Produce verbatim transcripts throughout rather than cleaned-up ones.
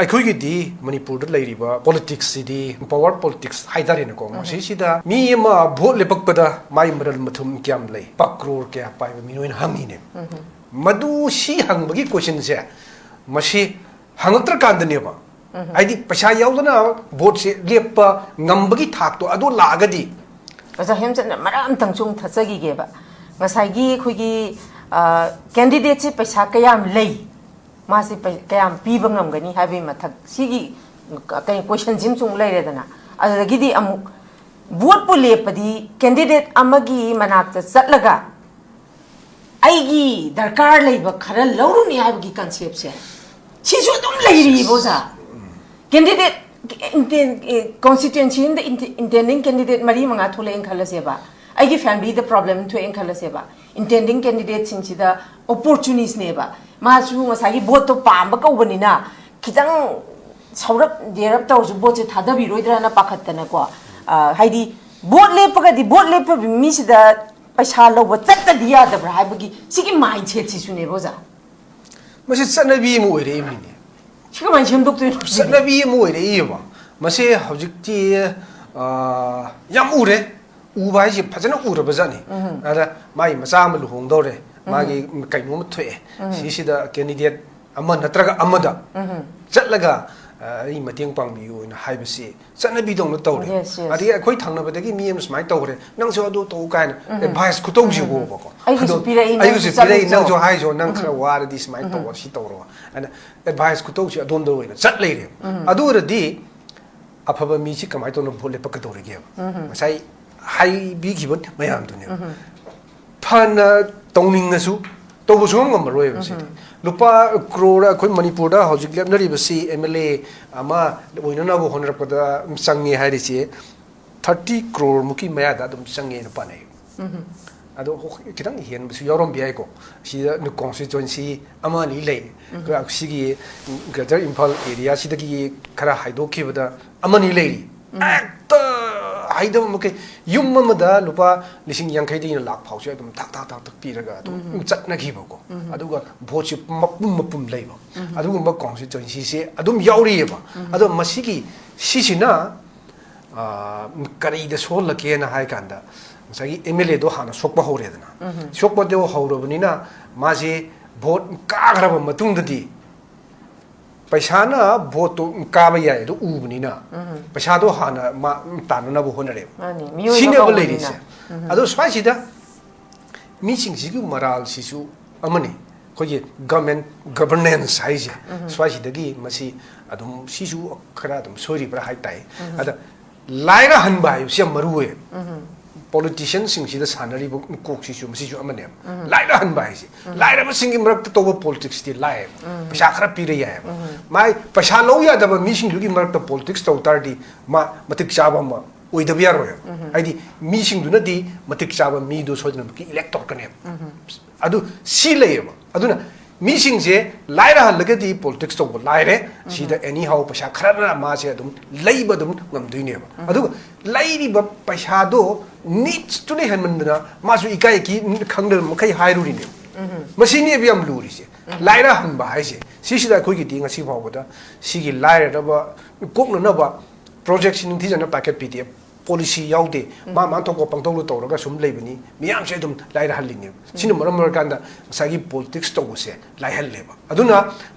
ꯑꯩꯈꯣꯏꯒꯤꯗꯤ ꯃꯅꯤꯄꯨꯔꯗ ꯂꯩꯔꯤꯕ ꯄꯣꯂꯤꯇꯤꯛꯁꯁꯤꯗꯤ ꯄꯋꯥꯔ ꯄꯣꯂꯤꯇꯤꯛꯁ ꯍꯥꯏꯇꯥꯔꯦꯅꯦꯀꯣ꯫ ꯃꯁꯤꯁꯤꯗ ꯃꯤ ꯑꯃ ꯚꯣꯠ ꯂꯦꯞꯄꯛꯄꯗ ꯃꯥꯒꯤ ꯃꯔꯜ ꯃꯊꯨꯝ ꯀꯌꯥꯝ ꯂꯩ, ꯂꯨꯄꯥ ꯀ꯭ꯔꯣꯔ ꯀꯌꯥ ꯄꯥꯏꯕ ꯃꯤꯅꯣ ꯍꯥꯏꯅ ꯍꯪꯉꯤꯅꯦ꯫ ꯃꯗꯨ ꯁꯤ ꯍꯪꯕꯒꯤ ꯀꯣꯏꯁꯟꯁꯦ ꯃꯁꯤ ꯍꯪꯉꯛꯇ꯭ꯔꯀꯥꯟꯗꯅꯦꯕ, ꯍꯥꯏꯗꯤ ꯄꯩꯁꯥ ꯌꯥꯎꯗꯅ ꯚꯣꯠꯁꯦ ꯂꯦꯞꯄ ꯉꯝꯕꯒꯤ ꯊꯥꯛꯇꯣ ꯑꯗꯨ ꯂꯥꯛꯑꯒꯗꯤ꯫ ꯑꯣꯖꯥ ꯍꯦꯝꯆꯟꯗ꯭ꯔ, ꯃꯔꯛ ꯑꯝꯇꯪ ꯁꯨꯝ ꯊꯠꯆꯈꯤꯒꯦꯕ꯫ ꯉꯁꯥꯏꯒꯤ ꯑꯩꯈꯣꯏꯒꯤ ꯀꯦꯟꯗꯤꯗꯦꯠꯁꯦ ꯄꯩꯁꯥ ꯀꯌꯥꯝ ꯂꯩ, ꯃꯥꯁꯦ ꯄꯩ- ꯀꯌꯥꯝ ꯄꯤꯕ ꯉꯝꯒꯅꯤ ꯍꯥꯏꯕꯒꯤ ꯃꯊꯛ ꯁꯤꯒꯤ ꯀꯩ ꯀꯣꯏꯁꯟꯁꯤꯃ ꯁꯨꯝ ꯂꯩꯔꯦꯗꯅ꯫ ꯑꯗꯨꯗꯒꯤꯗꯤ ꯑꯃꯨꯛ ꯚꯣꯠꯄꯨ ꯂꯦꯞꯄꯗꯤ ꯀꯦꯟꯗꯤꯗꯦꯠ ꯑꯃꯒꯤ ꯃꯅꯥꯛꯇ ꯆꯠꯂꯒ ꯑꯩꯒꯤ ꯗꯔꯀꯥꯔ ꯂꯩꯕ ꯈꯔ ꯂꯧꯔꯨꯅꯤ ꯍꯥꯏꯕꯒꯤ ꯀꯟꯁꯦꯞꯁꯦ ꯁꯤꯁꯨ ꯑꯗꯨꯝ ꯂꯩꯔꯤꯕ, ꯑꯣꯖꯥ꯫ ꯀꯦꯟꯗꯤꯗꯦꯠ ꯀꯣꯟꯁꯇꯤꯇ꯭ꯋꯦꯟꯁꯤ ꯑꯃꯗ ꯏꯟꯇꯦꯟꯗꯤꯡ ꯀꯦꯟꯗꯤꯗꯦꯠ ꯃꯔꯤ ꯃꯉꯥ ꯊꯣꯛꯂꯛꯑꯦꯅ ꯈꯜꯂꯁꯦꯕ, ꯑꯩꯒꯤ ꯐꯦꯃꯤꯂꯤꯗ ꯄ꯭ꯔꯣꯕ꯭ꯂꯦꯝ ꯊꯣꯛꯑꯦꯅ ꯈꯜꯂꯁꯦꯕ, ꯏꯟꯇꯦꯟꯗꯤꯡ ꯀꯦꯟꯗꯤꯗꯦꯠꯁꯤꯡꯁꯤꯗ ꯑꯣꯄꯣꯔꯆꯨꯅꯤꯁꯅꯦꯕ꯫ ꯃꯥꯁꯨ ꯉꯁꯥꯏꯒꯤ ꯚꯣꯠꯇꯣ ꯄꯥꯝꯕ ꯀꯧꯕꯅꯤꯅ ꯈꯤꯇꯪ ꯁꯧꯔꯞ ꯗꯦꯔꯞ ꯇꯧꯔꯁꯨ ꯚꯣꯠꯁꯦ ꯊꯥꯗꯕꯤꯔꯣꯏꯗ꯭ꯔꯅ ꯄꯥꯈꯠꯇꯅꯀꯣ꯫ ꯑ, ꯍꯥꯏꯗꯤ ꯚꯣꯠ ꯂꯦꯞꯄꯒꯗꯤ ꯚꯣꯠ ꯂꯦꯞꯄꯕ ꯃꯤꯁꯤꯗ ꯄꯩꯁꯥ ꯂꯧꯕ ꯆꯠꯇꯗꯤ ꯌꯥꯗꯕ꯭ꯔꯥ ꯍꯥꯏꯕꯒꯤ ꯁꯤꯒꯤ ꯃꯥꯏꯟꯁꯦꯠꯁꯤꯁꯨꯅꯦꯕ, ꯑꯣꯖꯥ꯫ ꯃꯁꯤ ꯆꯠꯅꯕꯤ ꯑꯃ ꯑꯣꯏꯔꯛꯏꯕꯅꯤꯅꯦ꯫ ꯁꯤ ꯀꯃꯥꯏꯅ ꯁꯦꯝꯗꯣꯛꯇꯣꯏꯅꯣ? ꯆꯠꯅꯕꯤ ꯑꯃ ꯑꯣꯏꯔꯛꯏꯕ꯫ ꯃꯁꯤ ꯍꯧꯖꯤꯛꯇꯤ, ꯑ, ꯌꯥꯝ ꯎꯔꯦ꯫ ꯎꯕ ꯍꯥꯏꯁꯦ ꯐꯖꯅ ꯎꯔꯕ ꯖꯥꯠꯅꯤ꯫ ꯑꯗ ꯃꯥꯒꯤ ꯃꯆꯥ ꯑꯃ ꯂꯨꯍꯣꯡꯗꯧꯔꯦ, ꯃꯥꯒꯤ ꯀꯩꯅꯣꯝꯃ ꯊꯣꯛꯑꯦ, ꯁꯤꯁꯤꯗ ꯀꯦꯟꯗꯤꯗꯦꯠ ꯑꯃ ꯅꯠꯇ꯭ꯔꯒ ꯑꯃꯗ ꯆꯠꯂꯒ, ꯑ, ꯑꯩ ꯃꯇꯦꯡ ꯄꯥꯡꯕꯤꯌꯨ ꯍꯥꯏꯅ ꯍꯥꯏꯕꯁꯤ ꯆꯠꯅꯕꯤꯗꯧꯅ ꯇꯧꯔꯦ꯫ Yes, yes. ꯑꯗꯒꯤ ꯑꯩꯈꯣꯏ ꯊꯪꯅꯕꯗꯒꯤ ꯃꯤ ꯑꯃ ꯁꯨꯃꯥꯏꯅ ꯇꯧꯈ꯭ꯔꯦ, ꯅꯪꯁꯨ ꯑꯗꯨ ꯇꯧ ꯀꯥꯏꯅ ꯑꯦꯗꯚꯥꯏꯁ ꯈꯨꯇꯧꯁꯤꯕꯣꯕꯀꯣ꯫ ꯑꯩꯒꯤꯁꯨ ꯑꯗꯣ ꯄꯤꯔꯛꯏ, ꯑꯩꯒꯤꯁꯨ ꯅꯪꯁꯨ ꯄꯤꯔꯛꯏ, ꯆꯠꯂꯨꯆꯣ꯫ ꯅꯪꯁꯨ ꯍꯥꯏꯁꯨ, ꯅꯪ ꯈꯔ ꯋꯥꯔꯗꯤ ꯁꯨꯃꯥꯏꯅ ꯇꯧꯔꯣ, ꯁꯤ ꯇꯧꯔꯣ ꯍꯥꯏꯅ ꯑꯦꯗꯚꯥꯏꯁ ꯈꯨꯇꯧꯁꯤ ꯑꯗꯣꯝꯗ ꯑꯣꯏꯅ ꯆꯠ ꯂꯩꯔꯦꯕ꯫ ꯑꯗꯨ ꯑꯣꯏꯔꯗꯤ ꯑꯐꯕ ꯃꯤꯁꯤ ꯀꯃꯥꯏꯅ ꯇꯧꯅ ꯚꯣꯠ ꯂꯦꯞꯄꯛꯀꯗꯧꯔꯤꯒꯦꯕ? ꯉꯁꯥꯏ ꯍꯥꯏꯕꯤꯈꯤꯕ ꯃꯌꯥꯝꯗꯨꯅꯦꯕ꯫ ꯐꯅ ꯇꯧꯅꯤꯡꯉꯁꯨ ꯇꯧꯕ ꯁꯨꯡꯉꯝ ꯉꯝꯃꯔꯣꯏꯕ ꯁꯤꯗꯤ꯫ ꯂꯨꯄꯥ ꯀ꯭ꯔꯣꯔ, ꯑꯩꯈꯣꯏ ꯃꯅꯤꯄꯨꯔꯗ ꯍꯧꯖꯤꯛ ꯂꯦꯞꯅꯔꯤꯕꯁꯤ ꯑꯦꯝ ꯑꯦꯜ ꯑꯦ ꯑꯃ ꯑꯣꯏꯅꯅꯕ ꯍꯣꯠꯅꯔꯛꯄꯗ ꯆꯪꯉꯦ ꯍꯥꯏꯔꯤꯁꯦ ꯊꯥꯔꯇꯤ ꯀ꯭ꯔꯣꯔ ꯃꯨꯛꯀꯤ ꯃꯌꯥꯗ ꯑꯗꯨꯝ ꯆꯪꯉꯦꯅ ꯄꯥꯅꯩ꯫ ꯑꯗꯣ ꯍꯣ-, ꯈꯤꯇꯪ ꯍꯦꯟꯕꯁꯨ ꯌꯥꯎꯔꯝꯕ ꯌꯥꯏꯀꯣ꯫ ꯁꯤꯗ ꯀꯣꯟꯁꯇꯤꯇ꯭ꯋꯦꯟꯁꯤ ꯑꯃ ꯑꯅꯤ ꯂꯩ꯫ ꯁꯤꯒꯤ ꯒ꯭ꯔꯦꯇꯔ ꯏꯝꯐꯥꯜ ꯑꯦꯔꯤꯌꯥꯁꯤꯗꯒꯤ ꯈꯔ ꯍꯥꯏꯗꯣꯛꯈꯤꯕꯗ ꯑꯃꯅꯤ ꯂꯩꯔꯤ꯫ ꯍꯦꯛꯇ ꯍꯩꯇꯕ ꯃꯈꯩ ꯌꯨꯝ ꯑꯃꯗ ꯂꯨꯄꯥ ꯂꯤꯁꯤꯡ ꯌꯥꯡꯈꯩꯗꯒꯤꯅ ꯂꯥꯛ ꯐꯥꯎꯁꯦ ꯑꯗꯨꯝ ꯊꯥꯛ ꯊꯥꯛ ꯊꯥꯛ ꯊꯥꯛ ꯄꯤꯔꯒ ꯑꯗꯨꯝ ꯆꯠꯅꯈꯤꯕꯀꯣ꯫ ꯑꯗꯨꯒ ꯚꯣꯠꯁꯦ ꯃꯄꯨꯝ ꯃꯄꯨꯝ ꯂꯩꯕ꯫ ꯑꯗꯨꯒꯨꯝꯕ ꯀꯣꯟꯁꯇꯤꯇ꯭ꯋꯦꯟꯁꯤꯁꯦ ꯑꯗꯨꯝ ꯌꯥꯎꯔꯤꯑꯕ꯫ ꯑꯗꯣ ꯃꯁꯤꯒꯤ, ꯁꯤꯁꯤꯅ, ꯑ, ꯀꯔꯤꯗ ꯁꯣꯛꯍꯜꯂꯛꯀꯦꯅ ꯍꯥꯏ ꯀꯥꯟꯗ, ꯉꯁꯥꯏꯒꯤ ꯑꯦꯝ ꯑꯦꯜ ꯑꯦꯗꯣ ꯍꯥꯟꯅ ꯁꯣꯛꯄ ꯍꯧꯔꯦꯗꯅ꯫ ꯁꯣꯛꯄꯗꯣ ꯍꯧꯔꯕꯅꯤꯅ ꯃꯥꯁꯦ ꯚꯣꯠ ꯀꯥꯈ꯭ꯔꯕ ꯃꯇꯨꯡꯗꯗꯤ ꯄꯩꯁꯥꯅ ꯚꯣꯠꯇꯣ ꯀꯥꯕ ꯌꯥꯏ ꯑꯗꯨ ꯎꯕꯅꯤꯅ ꯄꯩꯁꯥꯗꯣ ꯍꯥꯟꯅ ꯃꯥ ꯇꯥꯟꯅꯅꯕ ꯍꯣꯠꯅꯔꯦꯕ꯫ ꯃꯥꯅꯤ, ꯃꯤꯑꯣꯏꯕ ꯁꯤꯅꯦꯕ ꯀꯧꯕꯅꯤꯅ꯫ ꯂꯩꯔꯤꯁꯦ꯫ ꯑꯗꯣ ꯁ꯭ꯋꯥꯏꯁꯤꯗ ꯃꯤꯁꯤꯡꯁꯤꯒꯤ ꯃꯔꯥꯜꯁꯤꯁꯨ ꯑꯃꯅꯤ꯫ ꯑꯩꯈꯣꯏꯒꯤ ꯒꯚꯔꯟꯃꯦꯟ ꯒꯕꯔꯅꯦꯟꯁ ꯍꯥꯏꯁꯦ ꯁ꯭ꯋꯥꯏꯁꯤꯗꯒꯤ ꯃꯁꯤ ꯑꯗꯨꯝ ꯁꯤꯁꯨ ꯈꯔ ꯑꯗꯨꯝ ꯁꯣꯏꯔꯤꯕ꯭ꯔꯥ ꯍꯥꯏ ꯇꯥꯏ꯫ ꯑꯗ ꯂꯥꯏꯔꯍꯟꯕ ꯍꯥꯏꯕꯁꯤ ꯌꯥꯝ ꯃꯔꯨ ꯑꯣꯏꯌꯦꯕ꯫ ꯄꯣꯂꯤꯇꯤꯁꯤꯌꯥꯟꯁꯤꯡꯁꯤꯗ ꯁꯥꯟꯅꯔꯤꯕ ꯀꯣꯛꯁꯤꯁꯨ ꯃꯁꯤꯁꯨ ꯑꯃꯅꯦꯕ꯫ ꯂꯥꯏꯔꯍꯟꯕ ꯍꯥꯏꯁꯦ, ꯂꯥꯏꯔꯕꯁꯤꯡꯒꯤ ꯃꯔꯛꯇ ꯇꯧꯕ ꯄꯣꯂꯤꯇꯤꯛꯁꯇꯤ ꯂꯥꯏꯌꯦꯕ꯫ ꯄꯩꯁꯥ ꯈꯔ ꯄꯤꯔ ꯌꯥꯏꯌꯦꯕ꯫ ꯃꯥꯏ ꯄꯩꯁꯥ ꯂꯧ ꯌꯥꯗꯕ ꯃꯤꯁꯤꯡꯗꯨꯒꯤ ꯃꯔꯛꯇ ꯄꯣꯂꯤꯇꯤꯛꯁ ꯇꯧ ꯇꯥꯔꯗꯤ ꯃꯥ ꯃꯇꯤꯛ ꯆꯥꯕ ꯑꯃ ꯑꯣꯏꯗꯕ ꯌꯥꯔꯣꯏꯕ꯫ ꯍꯥꯏꯗꯤ ꯃꯤꯁꯤꯡꯗꯨꯅꯗꯤ ꯃꯇꯤꯛ ꯆꯥꯕ ꯃꯤꯗꯣ ꯁꯣꯏꯗꯅꯃꯛꯀꯤ ꯏꯂꯦꯛ ꯇꯧꯔꯛꯀꯅꯦꯕ꯫ ꯑꯗꯨ ꯁꯤ ꯂꯩꯌꯦꯕ꯫ ꯑꯗꯨꯅ ꯃꯤꯁꯤꯡꯁꯦ ꯂꯥꯏꯔꯍꯜꯂꯒꯗꯤ ꯄꯣꯂꯤꯇꯤꯛꯁ ꯇꯧꯕ ꯂꯥꯏꯔꯦ꯫ ꯁꯤꯗ ꯑꯦꯅꯤ ꯍꯥꯎ ꯄꯩꯁꯥ ꯈꯔꯅ ꯃꯥꯁꯦ ꯑꯗꯨꯝ ꯂꯩꯕ ꯑꯗꯨꯝ ꯉꯝꯗꯣꯏꯅꯦꯕ꯫ ꯑꯗꯨꯒ ꯂꯩꯔꯤꯕ ꯄꯩꯁꯥꯗꯣ ꯅꯤꯗꯁꯇꯨꯅ ꯍꯦꯟꯃꯟꯗꯅ ꯃꯥꯁꯨ ꯏꯀꯥꯏ ꯏꯀꯤ ꯈꯪꯗꯅ ꯃꯈꯩ ꯍꯥꯏꯔꯨꯔꯤꯅꯦꯕ꯫ ꯃꯁꯤꯅꯦꯕ ꯌꯥꯝ ꯂꯨꯔꯤꯁꯦ꯫ ꯂꯥꯏꯔꯍꯟꯕ ꯍꯥꯏꯁꯦ꯫ ꯁꯤꯁꯤꯗ ꯑꯩꯈꯣꯏꯒꯤꯗꯤ ꯉꯁꯤ ꯐꯥꯎꯕꯗ ꯁꯤꯒꯤ ꯂꯥꯏꯔꯅꯕ ꯀꯣꯛꯅꯅꯕ ꯄ꯭ꯔꯣꯖꯦꯛꯁꯤ ꯅꯤꯡꯊꯤꯖꯅ ꯄꯥꯏꯈꯠꯄꯤꯗꯦ꯫ ꯄꯣꯂꯤꯁꯤ ꯌꯥꯎꯗꯦ꯫ ꯃꯥ ꯃꯥ ꯊꯣꯛꯄ ꯄꯪꯇꯧꯗ ꯇꯧꯔꯒ ꯁꯨꯝ ꯂꯩꯕꯅꯤ꯫ ꯃꯤꯌꯥꯝꯁꯦ ꯑꯗꯨꯝ ꯂꯥꯏꯔꯍꯜꯂꯤꯅꯦꯕ꯫ ꯁꯤꯅ ꯃꯔꯝ ꯑꯣꯏꯔꯀꯥꯟꯗ ꯉꯁꯥꯏꯒꯤ ꯄꯣꯂꯤꯇꯤꯛꯁ ꯇꯧꯕꯁꯦ ꯂꯥꯏꯍꯜꯂꯦꯕ꯫ ꯑꯗꯨꯅ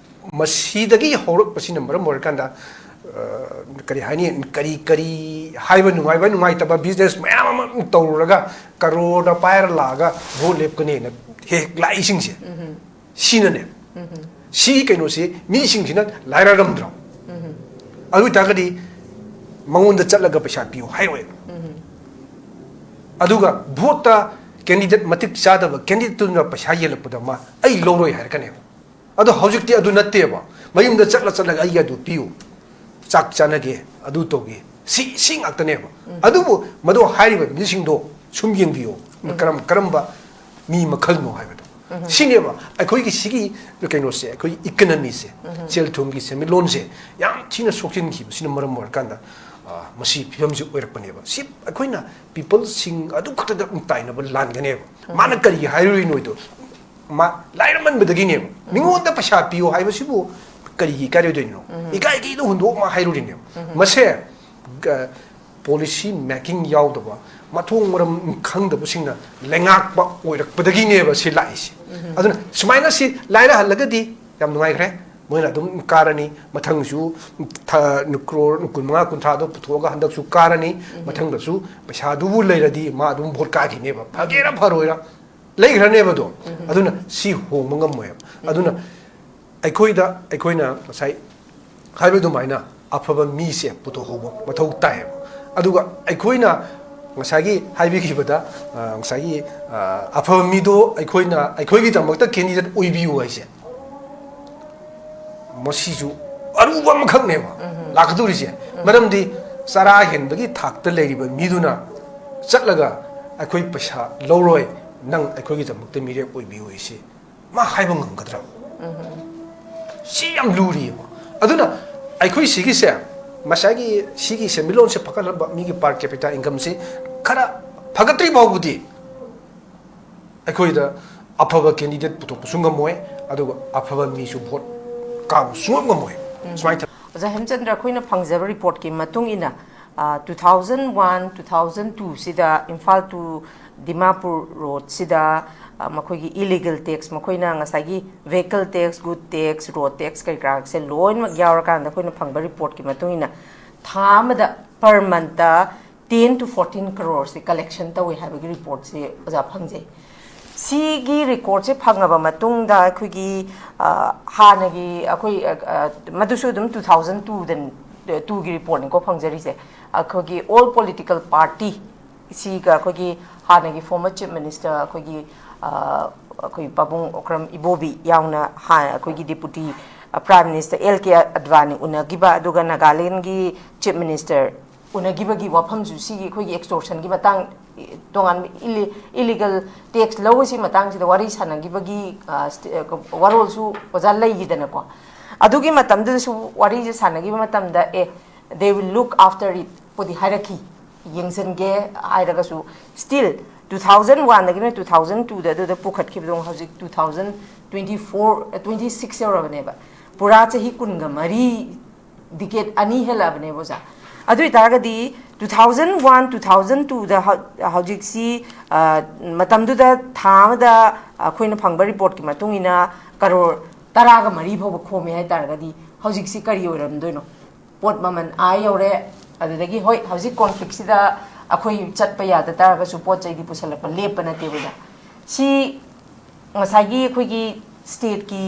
ꯃꯁꯤꯗꯒꯤ ꯍꯧꯔꯛꯄꯁꯤꯅ ꯃꯔꯝ ꯑꯣꯏꯔꯀꯥꯟꯗ, ꯑ, ꯀꯔꯤ ꯍꯥꯏꯅꯤ, ꯀꯔꯤ ꯀꯔꯤ ꯍꯥꯏꯕ ꯅꯨꯡꯉꯥꯏꯕ ꯅꯨꯡꯉꯥꯏꯇꯕ ꯕꯤꯖꯤꯅꯦꯁ ꯃꯌꯥꯝ ꯑꯃ ꯇꯧꯔꯨꯔꯒ ꯀꯔꯣꯔꯗ ꯄꯥꯏꯔ ꯂꯥꯛꯑꯒ ꯚꯣꯠ ꯂꯦꯞꯀꯅꯦꯅ ꯍꯦꯛ ꯂꯥꯛꯏꯁꯤꯡꯁꯦ꯫ ꯁꯤꯅꯅꯦ꯫ ꯁꯤ ꯀꯩꯅꯣꯁꯤ ꯃꯤꯁꯤꯡꯁꯤꯅ ꯂꯥꯏꯔꯔꯝꯗ꯭ꯔꯣ? ꯑꯗꯨ ꯑꯣꯏꯇꯥꯔꯒꯗꯤ ꯃꯉꯣꯟꯗ ꯆꯠꯂꯒ ꯄꯩꯁꯥ ꯄꯤꯌꯨ ꯍꯥꯏꯔꯣꯏꯕ꯫ ꯑꯗꯨꯒ ꯚꯣꯠꯇ ꯀꯦꯟꯗꯤꯗꯦꯠ ꯃꯇꯤꯛ ꯆꯥꯗꯕ ꯀꯦꯟꯗꯤꯗꯦꯠꯇꯨꯅ ꯄꯩꯁꯥ ꯌꯦꯜꯂꯛꯄꯗ ꯃꯥ "ꯑꯩ ꯂꯧꯔꯣꯏ" ꯍꯥꯏꯔꯛꯀꯅꯦꯕ꯫ ꯑꯗꯣ ꯍꯧꯖꯤꯛꯇꯤ ꯑꯗꯨ ꯅꯠꯇꯦꯕ꯫ ꯃꯌꯨꯝꯗ ꯆꯠꯂ ꯆꯠꯂꯒ "ꯑꯩꯒꯤ ꯑꯗꯨ ꯄꯤꯌꯨ, ꯆꯥꯛ ꯆꯥꯅꯒꯦ, ꯑꯗꯨ ꯇꯧꯒꯦ", ꯁꯤ, ꯁꯤ ꯉꯥꯛꯇꯅꯦꯕ꯫ ꯑꯗꯨꯕꯨ ꯃꯗꯨ ꯍꯥꯏꯔꯤꯕ ꯃꯤꯁꯤꯡꯗꯣ ꯁꯨꯝ ꯌꯦꯡꯕꯤꯌꯣ, ꯀꯔꯝ-, ꯀꯔꯝꯕ ꯃꯤ ꯃꯈꯜꯅꯣ ꯍꯥꯏꯕꯗꯣ꯫ ꯁꯤꯅꯦꯕ ꯑꯩꯈꯣꯏꯒꯤ ꯁꯤꯒꯤ ꯀꯩꯅꯣꯁꯦ, ꯑꯩꯈꯣꯏꯒꯤ ꯏꯀꯅꯃꯤꯁꯦ, ꯁꯦꯜ ꯊꯨꯝꯒꯤ ꯁꯦꯟꯃꯤꯠꯂꯣꯟꯁꯦ ꯌꯥꯝ ꯊꯤꯅ ꯁꯣꯛꯆꯤꯟꯈꯤꯕꯁꯤꯅ ꯃꯔꯝ ꯑꯣꯏꯔꯀꯥꯟꯗ, ꯑ, ꯃꯁꯤ ꯐꯤꯕꯝꯁꯤ ꯑꯣꯏꯔꯛꯄꯅꯦꯕ꯫ ꯁꯤ ꯑꯩꯈꯣꯏꯅ ꯄꯤꯄꯜꯁꯤꯡ ꯑꯗꯨ ꯈꯛꯇꯗ ꯑꯃꯨꯛ ꯇꯥꯏꯅꯕ ꯂꯥꯟꯒꯅꯦꯕ꯫ ꯃꯥꯅ ꯀꯔꯤꯒꯤ ꯍꯥꯏꯔꯨꯔꯤꯅꯣꯗꯣ, ꯃꯥ ꯂꯥꯏꯔꯃꯟꯕꯗꯒꯤꯅꯦꯕ꯫ ꯃꯤꯉꯣꯟꯗ ꯄꯩꯁꯥ ꯄꯤꯌꯨ ꯍꯥꯏꯕꯁꯤꯕꯨ ꯀꯔꯤꯒꯤ ꯏꯀꯥꯏꯔꯣꯏꯗꯣꯏꯅꯣ? ꯏꯀꯥꯏꯒꯤꯗꯣ ꯍꯨꯟꯗꯣꯛꯑꯣ ꯃꯥ ꯍꯥꯏꯔꯨꯔꯤꯅꯦꯕ꯫ ꯃꯁꯦ, ꯒ-, ꯄꯣꯂꯤꯁꯤ ꯃꯦꯀꯤꯡ ꯌꯥꯎꯗꯕ, ꯃꯊꯣꯡ ꯃꯔꯝ ꯈꯪꯗꯕꯁꯤꯡꯅ ꯂꯩꯉꯥꯛꯄ ꯑꯣꯏꯔꯛꯄꯗꯒꯤꯅꯦꯕ ꯁꯤ ꯂꯥꯛꯏꯁꯦ꯫ ꯑꯗꯨꯅ ꯁꯨꯃꯥꯏꯅ ꯁꯤ ꯂꯥꯏꯔꯍꯜꯂꯒꯗꯤ ꯌꯥꯝ ꯅꯨꯡꯉꯥꯏꯈ꯭ꯔꯦ꯫ ꯃꯣꯏꯅ ꯑꯗꯨꯝ ꯀꯥꯔꯅꯤ꯫ ꯃꯊꯪꯁꯨ ꯊ-, ꯀ꯭ꯔꯣꯔ ꯀꯨꯟꯃꯉꯥ ꯀꯨꯟꯊ꯭ꯔꯥꯗꯣ ꯄꯨꯊꯣꯛꯑꯒ ꯍꯟꯗꯛꯁꯨ ꯀꯥꯔꯅꯤ꯫ ꯃꯊꯪꯗꯁꯨ ꯄꯩꯁꯥꯗꯨꯕꯨ ꯂꯩꯔꯗꯤ ꯃꯥ ꯑꯗꯨꯝ ꯚꯣꯠ ꯀꯥꯈꯤꯅꯦꯕ, ꯐꯒꯦꯔꯥ ꯐꯔꯣꯏꯔꯥ꯫ ꯂꯩꯈ꯭ꯔꯅꯦꯕ ꯑꯗꯣ꯫ ꯑꯗꯨꯅ ꯁꯤ ꯍꯣꯡꯕ ꯉꯝꯃꯣꯏꯕ꯫ ꯑꯗꯨꯅ ꯑꯩꯈꯣꯏꯗ, ꯑꯩꯈꯣꯏꯅ ꯉꯁꯥꯏ ꯍꯥꯏꯕ ꯑꯗꯨꯃꯥꯏꯅ ꯑꯐꯕ ꯃꯤꯁꯦ ꯄꯨꯊꯣꯛꯍꯧꯕ ꯃꯊꯧ ꯇꯥꯏꯌꯦꯕ꯫ ꯑꯗꯨꯒ ꯑꯩꯈꯣꯏꯅ ꯉꯁꯥꯏꯒꯤ ꯍꯥꯏꯕꯤꯈꯤꯕꯗ, ꯑ, ꯉꯁꯥꯏꯒꯤ, ꯑ, ꯑꯐꯕ ꯃꯤꯗꯣ ꯑꯩꯈꯣꯏꯅ, ꯑꯩꯈꯣꯏꯒꯤꯗꯃꯛꯇ ꯀꯦꯟꯗꯤꯗꯦꯠ ꯑꯣꯏꯕꯤꯌꯨ ꯍꯥꯏꯁꯦ, ꯃꯁꯤꯁꯨ ꯑꯔꯨꯕ ꯑꯃꯈꯛꯅꯦꯕ ꯂꯥꯛꯀꯗꯧꯔꯤꯁꯦ꯫ ꯃꯔꯝꯗꯤ ꯆꯔꯥ ꯍꯦꯟꯕꯒꯤ ꯊꯥꯛꯇ ꯂꯩꯔꯤꯕ ꯃꯤꯗꯨꯅ ꯆꯠꯂꯒ, "ꯑꯩꯈꯣꯏ ꯄꯩꯁꯥ ꯂꯧꯔꯣꯏ, ꯅꯪ ꯑꯩꯈꯣꯏꯒꯤꯗꯃꯛꯇ ꯃꯤꯔꯦꯞ ꯑꯣꯏꯕꯤꯌꯨ" ꯍꯥꯏꯁꯤ ꯃꯥ ꯍꯥꯏꯕ ꯉꯝꯒꯗ꯭ꯔꯥ? ꯁꯤ ꯌꯥꯝ ꯂꯨꯔꯤꯑꯕ꯫ ꯑꯗꯨꯅ ꯑꯩꯈꯣꯏ ꯁꯤꯒꯤꯁꯦ, ꯉꯁꯥꯏꯒꯤ ꯁꯤꯒꯤ ꯁꯦꯟꯃꯤꯠꯂꯣꯟꯁꯦ ꯐꯒꯠꯍꯟꯕ, ꯃꯤꯒꯤ per capita incomeꯁꯦ ꯈꯔ ꯐꯒꯠꯇ꯭ꯔꯤ ꯐꯥꯎꯕꯗꯤ ꯑꯩꯈꯣꯏꯗ ꯑꯐꯕ ꯀꯦꯟꯗꯤꯗꯦꯠ ꯄꯨꯊꯣꯛꯄꯁꯨ ꯉꯝꯃꯣꯏ, ꯑꯗꯨꯒ ꯑꯐꯕ ꯃꯤꯁꯨ ꯚꯣꯠ ꯀꯥꯕ ꯁꯨꯡꯉꯝ ꯉꯝꯃꯣꯏ꯫ ꯁꯨꯃꯥꯏꯅ ꯇꯧ- ꯑꯣꯖꯥ ꯍꯦꯝꯆꯟꯗ꯭ꯔ, ꯑꯩꯈꯣꯏꯅ ꯐꯪꯖꯕ ꯔꯤꯄꯣꯔꯠꯀꯤ ꯃꯇꯨꯡ ꯏꯟꯅ, two thousand one two thousand ꯇꯨꯁꯤꯗ ꯏꯝꯐꯥꯜ ꯇꯨ ꯗꯤꯃꯥꯄꯨꯔ ꯔꯣꯗꯁꯤꯗ, ꯑ, ꯃꯈꯣꯏꯒꯤ ꯏꯂꯤꯒꯦꯜ ꯇꯦꯛꯁ, ꯃꯈꯣꯏꯅ ꯉꯁꯥꯏꯒꯤ vehicle tax, good tax, road tax ꯀꯔꯤ ꯀꯔꯥꯁꯦ ꯂꯣꯏꯅꯃꯛ ꯌꯥꯎꯔꯀꯥꯟꯗ ꯑꯩꯈꯣꯏꯅ ꯐꯪꯕ ꯔꯤꯄꯣꯔꯠꯀꯤ ꯃꯇꯨꯡ ꯏꯟꯅ ꯊꯥ ꯑꯃꯗ per monthꯁꯦ ten to fourteen crore collection ꯇꯧꯏ ꯍꯥꯏꯕꯒꯤ ꯔꯤꯄꯣꯔꯠꯁꯦ ꯑꯣꯖꯥ ꯐꯪꯖꯩ꯫ ꯁꯤꯒꯤ ꯔꯤꯀꯣꯔꯠꯁꯦ ꯐꯪꯉꯕ ꯃꯇꯨꯡꯗ ꯑꯩꯈꯣꯏꯒꯤ, ꯑ, ꯍꯥꯟꯅꯒꯤ ꯑꯩꯈꯣꯏ, ꯑ, ꯑ, ꯃꯗꯨꯁꯨ ꯑꯗꯨꯝ ꯇꯨ ꯊꯥꯎꯖꯟ ꯇꯨꯗ, ꯇꯨꯒꯤ ꯔꯤꯄꯣꯔꯠꯅꯤꯀꯣ ꯐꯪꯖꯔꯤꯁꯦ꯫ ꯑꯩꯈꯣꯏꯒꯤ all political party ꯁꯤꯒ ꯑꯩꯈꯣꯏꯒꯤ ꯍꯥꯟꯅꯒꯤ former chief minister ꯑꯩꯈꯣꯏꯒꯤ, ꯑ, ꯑꯩꯈꯣꯏ ꯄꯥꯕꯨꯡ ꯑꯣꯀ꯭ꯔꯝ ꯏꯕꯣꯕꯤ ꯌꯥꯎꯅ ꯍꯥ-, ꯑꯩꯈꯣꯏꯒꯤ deputy, ꯑ, prime minister ꯑꯦꯜ ꯀꯦ ꯑꯗꯋꯥꯅꯤ ꯎꯅꯈꯤꯕ, ꯑꯗꯨꯒ ꯅꯥꯒꯥꯂꯦꯟꯒꯤ chief minister ꯎꯅꯈꯤꯕꯒꯤ ꯋꯥꯐꯝꯁꯨ ꯁꯤꯒꯤ ꯑꯩꯈꯣꯏꯒꯤ extortionꯒꯤ ꯃꯇꯥꯡ, ꯇꯣꯉꯥꯟꯕ ꯏꯂꯤ-, illegal tax ꯂꯧꯕꯁꯤ ꯃꯇꯥꯡꯁꯤꯗ ꯋꯥꯔꯤ ꯁꯥꯟꯅꯈꯤꯕꯒꯤ, ꯑ, ꯁ꯭ꯇꯦ-, ꯑ, ꯋꯥꯔꯣꯜꯁꯨ ꯑꯣꯖꯥ ꯂꯩꯈꯤꯗꯅꯀꯣ꯫ ꯑꯗꯨꯒꯤ ꯃꯇꯝꯗꯨꯗꯁꯨ ꯋꯥꯔꯤꯁꯦ ꯁꯥꯟꯅꯈꯤꯕ ꯃꯇꯝꯗ, ꯑꯦ, They will look after it ꯄꯨꯗꯤ ꯍꯥꯏꯔꯛꯈꯤ, ꯌꯦꯡꯁꯤꯟꯒꯦ ꯍꯥꯏꯔꯒꯁꯨ꯫ Still, two thousand one ꯗꯒꯤꯅ two thousand two ꯗ ꯑꯗꯨꯗ ꯄꯨꯈꯠꯈꯤꯕꯗꯣ ꯍꯧꯖꯤꯛ two thousand twenty four, twenty six ꯌꯧꯔꯕꯅꯦꯕ꯫ ꯄꯨꯔꯥ ꯆꯍꯤ ꯀꯨꯟꯒ ꯃꯔꯤ, decade ꯑꯅꯤ ꯍꯦꯜꯂꯛꯑꯕꯅꯦꯕ, ꯑꯣꯖꯥ꯫ ꯑꯗꯨ ꯑꯣꯏꯇꯥꯔꯒꯗꯤ two thousand one, two thousand two ꯗ ꯍꯧ-, ꯍꯧꯖꯤꯛꯁꯤ, ꯑ, ꯃꯇꯝꯗꯨꯗ ꯊꯥ ꯑꯃꯗ ꯑꯩꯈꯣꯏꯅ ꯐꯪꯕ ꯔꯤꯄꯣꯔꯠꯀꯤ ꯃꯇꯨꯡ ꯏꯟꯅ ꯀꯔꯣꯔ ꯇꯔꯥꯒ ꯃꯔꯤ ꯐꯥꯎꯕ ꯈꯣꯝꯃꯦ ꯍꯥꯏꯇꯥꯔꯒꯗꯤ, ꯍꯧꯖꯤꯛꯁꯤ ꯀꯔꯤ ꯑꯣꯏꯔꯝꯗꯣꯏꯅꯣ? ꯄꯣꯠ ꯃꯃꯜ ꯑꯥ ꯌꯧꯔꯦ꯫ ꯑꯗꯨꯗꯒꯤ, ꯍꯣꯏ, ꯍꯧꯖꯤꯛ ꯀꯣꯟꯐ꯭ꯂꯤꯛꯁꯤꯗ ꯑꯩꯈꯣꯏ ꯆꯠꯄ ꯌꯥꯗ ꯇꯥꯔꯒꯁꯨ ꯄꯣꯠ ꯆꯩꯗꯤ ꯄꯨꯁꯜꯂꯛꯄ ꯂꯦꯞꯄ ꯅꯠꯇꯦꯕ, ꯑꯣꯖꯥ꯫ ꯁꯤ ꯉꯁꯥꯏꯒꯤ ꯑꯩꯈꯣꯏꯒꯤ ꯁ꯭ꯇꯦꯠꯀꯤ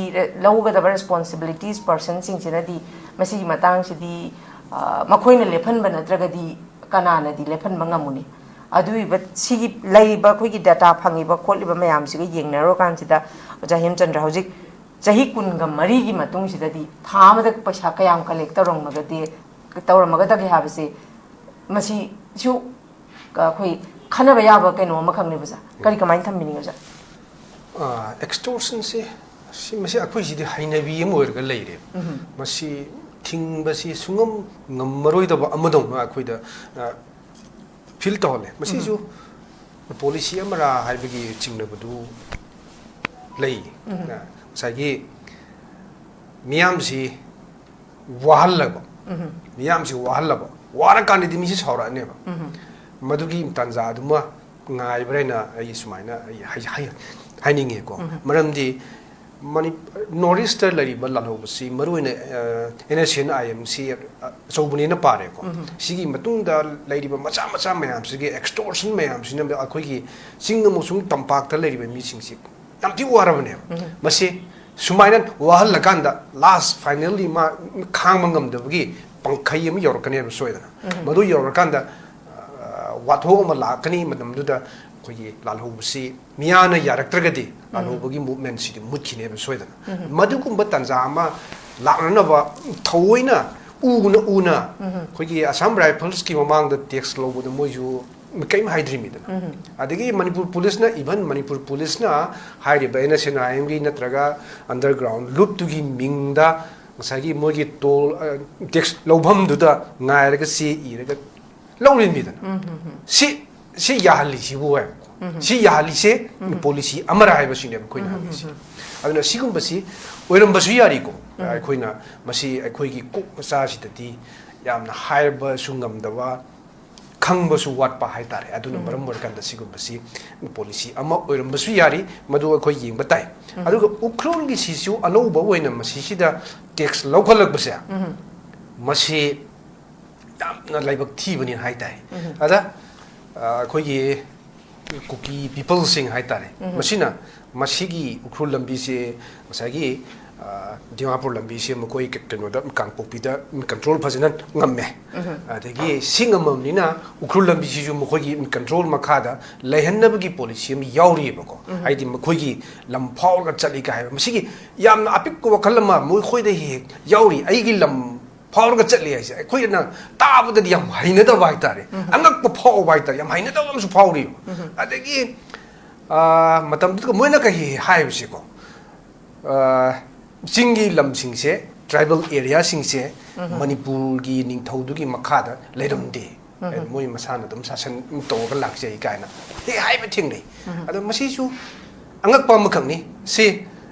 ꯂꯧꯒꯗꯕ ꯔꯦꯁꯄꯣꯟꯁꯤꯕꯤꯂꯤꯇꯤꯁ ꯄꯔꯁꯟꯁꯤꯡꯁꯤꯅꯗꯤ ꯃꯁꯤꯒꯤ ꯃꯇꯥꯡꯁꯤꯗꯤ, ꯑ, ꯃꯈꯣꯏꯅ ꯂꯦꯞꯍꯟꯕ ꯅꯠꯇ꯭ꯔꯒꯗꯤ ꯀꯅꯥꯅꯗꯤ ꯂꯦꯞꯍꯟꯕ ꯉꯝꯃꯨꯅꯤ? ꯑꯗꯨꯏꯕ ꯁꯤꯒꯤ ꯂꯩꯔꯤꯕ ꯑꯩꯈꯣꯏꯒꯤ ꯗꯦꯇꯥ ꯐꯪꯉꯤꯕ ꯈꯣꯠꯂꯤꯕ ꯃꯌꯥꯝꯁꯤꯒ ꯌꯦꯡꯅꯔꯨꯔꯀꯥꯟꯁꯤꯗ, ꯑꯣꯖꯥ ꯍꯦꯝꯆꯟꯗ꯭ꯔ, ꯍꯧꯖꯤꯛ ꯆꯍꯤ ꯀꯨꯟꯒ ꯃꯔꯤꯒꯤ ꯃꯇꯨꯡꯁꯤꯗꯗꯤ ꯊꯥ ꯑꯃꯗ ꯄꯩꯁꯥ ꯀꯌꯥꯝ ꯀꯂꯦꯛ ꯇꯧꯔꯝꯃꯒꯗꯤ, ꯇꯧꯔꯝꯃꯒꯗꯒꯦ ꯍꯥꯏꯕꯁꯦ, ꯃꯁꯤꯁꯨ ꯑꯩꯈꯣꯏ ꯈꯟꯅꯕ ꯌꯥꯕ ꯀꯩꯅꯣ ꯑꯃꯈꯛꯅꯦꯕ, ꯑꯣꯖꯥ꯫ ꯀꯔꯤ, ꯀꯃꯥꯏꯅ ꯊꯝꯕꯤꯅꯤꯡꯉꯤ, ꯑꯣꯖꯥ? ꯑꯦꯛꯁꯇꯣꯔꯁꯟꯁꯦ, ꯁꯤ, ꯃꯁꯤ ꯑꯩꯈꯣꯏꯁꯤꯗꯤ ꯍꯩꯅꯕꯤ ꯑꯃ ꯑꯣꯏꯔꯒ ꯂꯩꯔꯦ꯫ ꯃꯁꯤ ꯊꯤꯡꯕꯁꯤ ꯁꯨꯡꯉꯝ ꯉꯝꯃꯔꯣꯏꯗꯕ ꯑꯃꯗꯧꯅ ꯑꯩꯈꯣꯏꯗ, ꯑ, ꯐꯤꯜ ꯇꯧꯍꯜꯂꯦ꯫ ꯃꯁꯤꯁꯨ ꯄꯣꯂꯤꯁꯤ ꯑꯃꯔꯥ ꯍꯥꯏꯕꯒꯤ ꯆꯤꯡꯅꯕꯗꯨ ꯂꯩ꯫ ꯉꯁꯥꯏꯒꯤ ꯃꯤꯌꯥꯝꯁꯤ ꯋꯥꯍꯜꯂꯕ, ꯃꯤꯌꯥꯝꯁꯤ ꯋꯥꯍꯜꯂꯕ, ꯋꯥꯔꯀꯥꯟꯗꯗꯤ ꯃꯤꯁꯤ ꯁꯥꯎꯔꯛꯑꯅꯦꯕ꯫ ꯃꯗꯨꯒꯤ ꯇꯥꯟꯖꯥꯗꯨꯃ ꯉꯥꯏꯕ꯭ꯔꯥ ꯍꯥꯏꯅ ꯑꯩ ꯁꯨꯃꯥꯏꯅ ꯑꯩ ꯍꯥꯏ-, ꯍꯥꯏ-, ꯍꯥꯏꯅꯤꯡꯉꯦꯀꯣ꯫ ꯃꯔꯝꯗꯤ ꯃꯅꯤ-, ꯅꯣꯔꯠ ꯏꯁꯇ ꯂꯩꯔꯤꯕ ꯂꯥꯜꯍꯧꯕꯁꯤ ꯃꯔꯨꯑꯣꯏꯅ, ꯑ, ꯑꯦꯟ ꯑꯦꯁ ꯑꯦꯟ ꯑꯥꯏ ꯑꯦꯝꯁꯤ ꯑꯆꯧꯕꯅꯦꯅ ꯄꯥꯔꯦꯀꯣ꯫ ꯁꯤꯒꯤ ꯃꯇꯨꯡꯗ ꯂꯩꯔꯤꯕ ꯃꯆꯥ ꯃꯆꯥ ꯃꯌꯥꯝꯁꯤꯒꯤ ꯑꯦꯛꯁꯇꯣꯔꯁꯟ ꯃꯌꯥꯝꯁꯤꯅ ꯑꯩꯈꯣꯏꯒꯤ ꯆꯤꯡ ꯑꯃꯁꯨꯡ ꯇꯝꯄꯥꯛꯇ ꯂꯩꯔꯤꯕ ꯃꯤꯁꯤꯡꯁꯤ ꯌꯥꯝ ꯊꯤ ꯋꯥꯔꯕꯅꯦꯕ꯫ ꯃꯁꯤ ꯁꯨꯃꯥꯏꯅ ꯋꯥꯍꯜꯂꯀꯥꯟꯗ ꯂꯥꯁ ꯐꯥꯏꯅꯦꯜꯂꯤ ꯃꯥ ꯈꯥꯡꯕ ꯉꯝꯗꯕꯒꯤ ꯄꯪꯈꯩ ꯑꯃ ꯌꯧꯔꯛꯀꯅꯦꯕ ꯁꯣꯏꯗꯅ꯫ ꯃꯗꯨ ꯌꯧꯔꯀꯥꯟꯗ, ꯑ, ꯋꯥꯊꯣꯛ ꯑꯃ ꯂꯥꯛꯀꯅꯤ꯫ ꯃꯇꯝꯗꯨꯗ ꯑꯩꯈꯣꯏꯒꯤ ꯂꯥꯜꯍꯧꯕꯁꯤ ꯃꯤꯌꯥꯅ ꯌꯥꯔꯛꯇ꯭ꯔꯒꯗꯤ ꯂꯥꯜꯍꯧꯕꯒꯤ ꯃꯨꯞꯃꯦꯟꯁꯤꯗꯤ ꯃꯨꯠꯈꯤꯅꯦꯕ ꯁꯣꯏꯗꯅ꯫ ꯃꯗꯨꯒꯨꯝꯕ ꯇꯥꯟꯖꯥ ꯑꯃ ꯂꯥꯛꯅꯅꯕ ꯊꯑꯣꯏꯅ ꯎꯅ ꯎꯅ ꯑꯩꯈꯣꯏꯒꯤ ꯑꯁꯥꯝ ꯔꯥꯏꯐꯜꯁꯀꯤ ꯃꯃꯥꯡꯗ ꯇꯦꯛꯁ ꯂꯧꯕꯗ ꯃꯣꯏꯁꯨ ꯀꯔꯤꯝ ꯍꯥꯏꯗ꯭ꯔꯤꯃꯤꯗꯅ꯫ ꯑꯗꯒꯤ ꯃꯅꯤꯄꯨꯔ ꯄꯨꯂꯤꯁꯅ, ꯏꯚꯟ ꯃꯅꯤꯄꯨꯔ ꯄꯨꯂꯤꯁꯅ ꯍꯥꯏꯔꯤꯕ ꯑꯦꯟ ꯑꯦꯁ ꯑꯦꯟ ꯑꯥꯏ ꯑꯦꯝꯒꯤ ꯅꯠꯇ꯭ꯔꯒ ꯑꯟꯗꯔꯒ꯭ꯔꯥꯎꯟ ꯂꯨꯞꯇꯨꯒꯤ ꯃꯤꯡꯗ ꯉꯁꯥꯏꯒꯤ ꯃꯣꯏꯒꯤ ꯇꯣꯜ, ꯑ, ꯇꯦꯛꯁ ꯂꯧꯐꯝꯗꯨꯗ ꯉꯥꯏꯔꯒ ꯆꯦ ꯏꯔꯒ ꯂꯧꯔꯤꯃꯤꯗꯅ꯫ ꯎꯝ, ꯎꯝ, ꯎꯝ꯫ ꯁꯤ, ꯁꯤ ꯌꯥꯍꯜꯂꯤꯁꯤꯕꯨ ꯍꯥꯏꯕꯀꯣ꯫ ꯎꯝ, ꯎꯝ꯫ ꯁꯤ ꯌꯥꯍꯜꯂꯤꯁꯦ ꯎꯝ꯫ ꯄꯣꯂꯤꯁꯤ ꯑꯃꯔ ꯍꯥꯏꯕꯁꯤꯅꯦꯕ ꯑꯩꯈꯣꯏꯅ ꯎꯝ, ꯎꯝ, ꯍꯪꯉꯤꯁꯦ꯫ ꯎꯝ, ꯎꯝ꯫ ꯑꯗꯨꯅ ꯁꯤꯒꯨꯝꯕꯁꯤ ꯑꯣꯏꯔꯝꯕꯁꯨ ꯌꯥꯔꯤꯀꯣ꯫ ꯎꯝ꯫ ꯑꯩꯈꯣꯏꯅ ꯃꯁꯤ ꯑꯩꯈꯣꯏꯒꯤ ꯀꯣꯛ ꯃꯆꯥꯁꯤꯗꯗꯤ ꯌꯥꯝꯅ ꯍꯥꯏꯕꯁꯨ ꯉꯝꯗꯕ, ꯈꯪꯕꯁꯨ ꯋꯥꯠꯄ ꯍꯥꯏꯇꯥꯔꯦ꯫ ꯑꯗꯨꯅ ꯎꯝ꯫ ꯃꯔꯝ ꯑꯣꯏꯔꯀꯥꯟꯗ ꯁꯤꯒꯨꯝꯕꯁꯤ ꯄꯣꯂꯤꯁꯤ ꯑꯃ ꯑꯣꯏꯔꯝꯕꯁꯨ ꯌꯥꯔꯤ, ꯃꯗꯨ ꯑꯩꯈꯣꯏ ꯌꯦꯡꯕ ꯇꯥꯏ꯫ ꯎꯝ꯫ ꯑꯗꯨꯒ ꯎꯈ꯭ꯔꯨꯜꯒꯤ ꯁꯤꯁꯨ ꯑꯅꯧꯕ ꯑꯣꯏꯅ ꯃꯁꯤꯁꯤꯗ ꯇꯦꯛꯁ ꯂꯧꯈꯠꯂꯛꯄꯁꯦ, ꯎꯝ꯫ ꯃꯁꯤ ꯌꯥꯝꯅ ꯂꯥꯏꯕꯛ ꯊꯤꯕꯅꯤ ꯍꯥꯏ ꯇꯥꯏ꯫ ꯎꯝ꯫ ꯑꯗ, ꯑ, ꯑꯩꯈꯣꯏꯒꯤ ꯀꯨꯀꯤ ꯄꯤꯄꯜꯁꯤꯡ ꯍꯥꯏ ꯇꯥꯔꯦ, ꯎꯝ꯫ ꯃꯁꯤꯅ ꯃꯁꯤꯒꯤ ꯎꯈ꯭ꯔꯨꯜ ꯂꯝꯕꯤꯁꯦ ꯉꯁꯥꯏꯒꯤ, ꯑ, ꯗꯤꯃꯥꯄꯨꯔ ꯂꯝꯕꯤꯁꯦ ꯃꯈꯣꯏ ꯀ-, ꯀꯩꯅꯣꯗ, ꯀꯥꯡꯄꯣꯛꯄꯤꯗ ꯀꯟꯇ꯭ꯔꯣꯜ ꯐꯖꯅ ꯉꯝꯃꯦ꯫ ꯎꯝ꯫ ꯑꯗꯒꯤ ꯁꯤ ꯉꯝꯃꯕꯅꯤꯅ ꯎꯈ꯭ꯔꯨꯜ ꯂꯝꯕꯤꯁꯤꯁꯨ ꯃꯈꯣꯏꯒꯤ ꯀꯟꯇ꯭ꯔꯣꯜ ꯃꯈꯥꯗ ꯂꯩꯍꯟꯅꯕꯒꯤ ꯄꯣꯂꯤꯁꯤ ꯑꯃ ꯌꯥꯎꯔꯤꯑꯕꯀꯣ꯫ ꯎꯝ꯫ ꯍꯥꯏꯗꯤ ꯃꯈꯣꯏꯒꯤ ꯂꯝ ꯐꯥꯎꯔꯒ ꯆꯠꯂꯤ ꯀꯥꯏ ꯍꯥꯏꯕ, ꯃꯁꯤꯒꯤ ꯌꯥꯝꯅ ꯑꯄꯤꯛꯄ ꯋꯥꯈꯜ ꯑꯃ ꯃꯈꯣꯏꯗ ꯍꯦꯛ ꯍꯦꯛ ꯌꯥꯎꯔꯤ꯫ ꯑꯩꯒꯤ ꯂꯝ ꯐꯥꯎꯔꯒ ꯆꯠꯂꯤ ꯍꯥꯏꯁꯦ ꯑꯩꯈꯣꯏꯅ ꯇꯥꯕꯗꯗꯤ ꯌꯥꯝ ꯍꯩꯅꯗꯕ ꯍꯥꯏꯇꯥꯔꯦ, ꯎꯝ꯫ ꯑꯉꯛꯄ ꯐꯥꯎꯕ ꯍꯥꯏꯇꯥꯔꯦ, ꯌꯥꯝ ꯍꯩꯅꯗꯕ ꯑꯃꯁꯨ ꯐꯥꯎꯔꯤꯕ꯫ ꯎꯝ꯫ ꯑꯗꯒꯤ, ꯑ, ꯃꯇꯝꯗꯨꯗ ꯃꯣꯏꯅ ꯀꯩ ꯍꯥꯏꯕꯁꯦꯀꯣ, ꯑ, ꯆꯤꯡꯒꯤ ꯂꯝꯁꯤꯡꯁꯦ, ꯇ꯭ꯔꯥꯏꯕꯦꯜ ꯑꯦꯔꯤꯌꯥꯁꯤꯡꯁꯦ ꯎꯝ꯫ ꯃꯅꯤꯄꯨꯔꯒꯤ ꯅꯤꯡꯊꯧꯗꯨꯒꯤ ꯃꯈꯥꯗ ꯂꯩꯔꯝꯗꯦ꯫ ꯎꯝ꯫ ꯃꯣꯏ ꯃꯁꯥꯅ ꯑꯗꯨꯝ ꯁꯥꯁꯟ ꯇꯧꯔꯒ ꯂꯥꯛꯆꯩ ꯀꯥꯏꯅ ꯍꯦꯛ ꯍꯥꯏꯕ ꯊꯦꯡꯅꯩ꯫ ꯎꯝ꯫ ꯑꯗꯣ ꯃꯁꯤꯁꯨ ꯑꯉꯛꯄ ꯑꯃꯈꯛꯅꯤ꯫ ꯁꯤ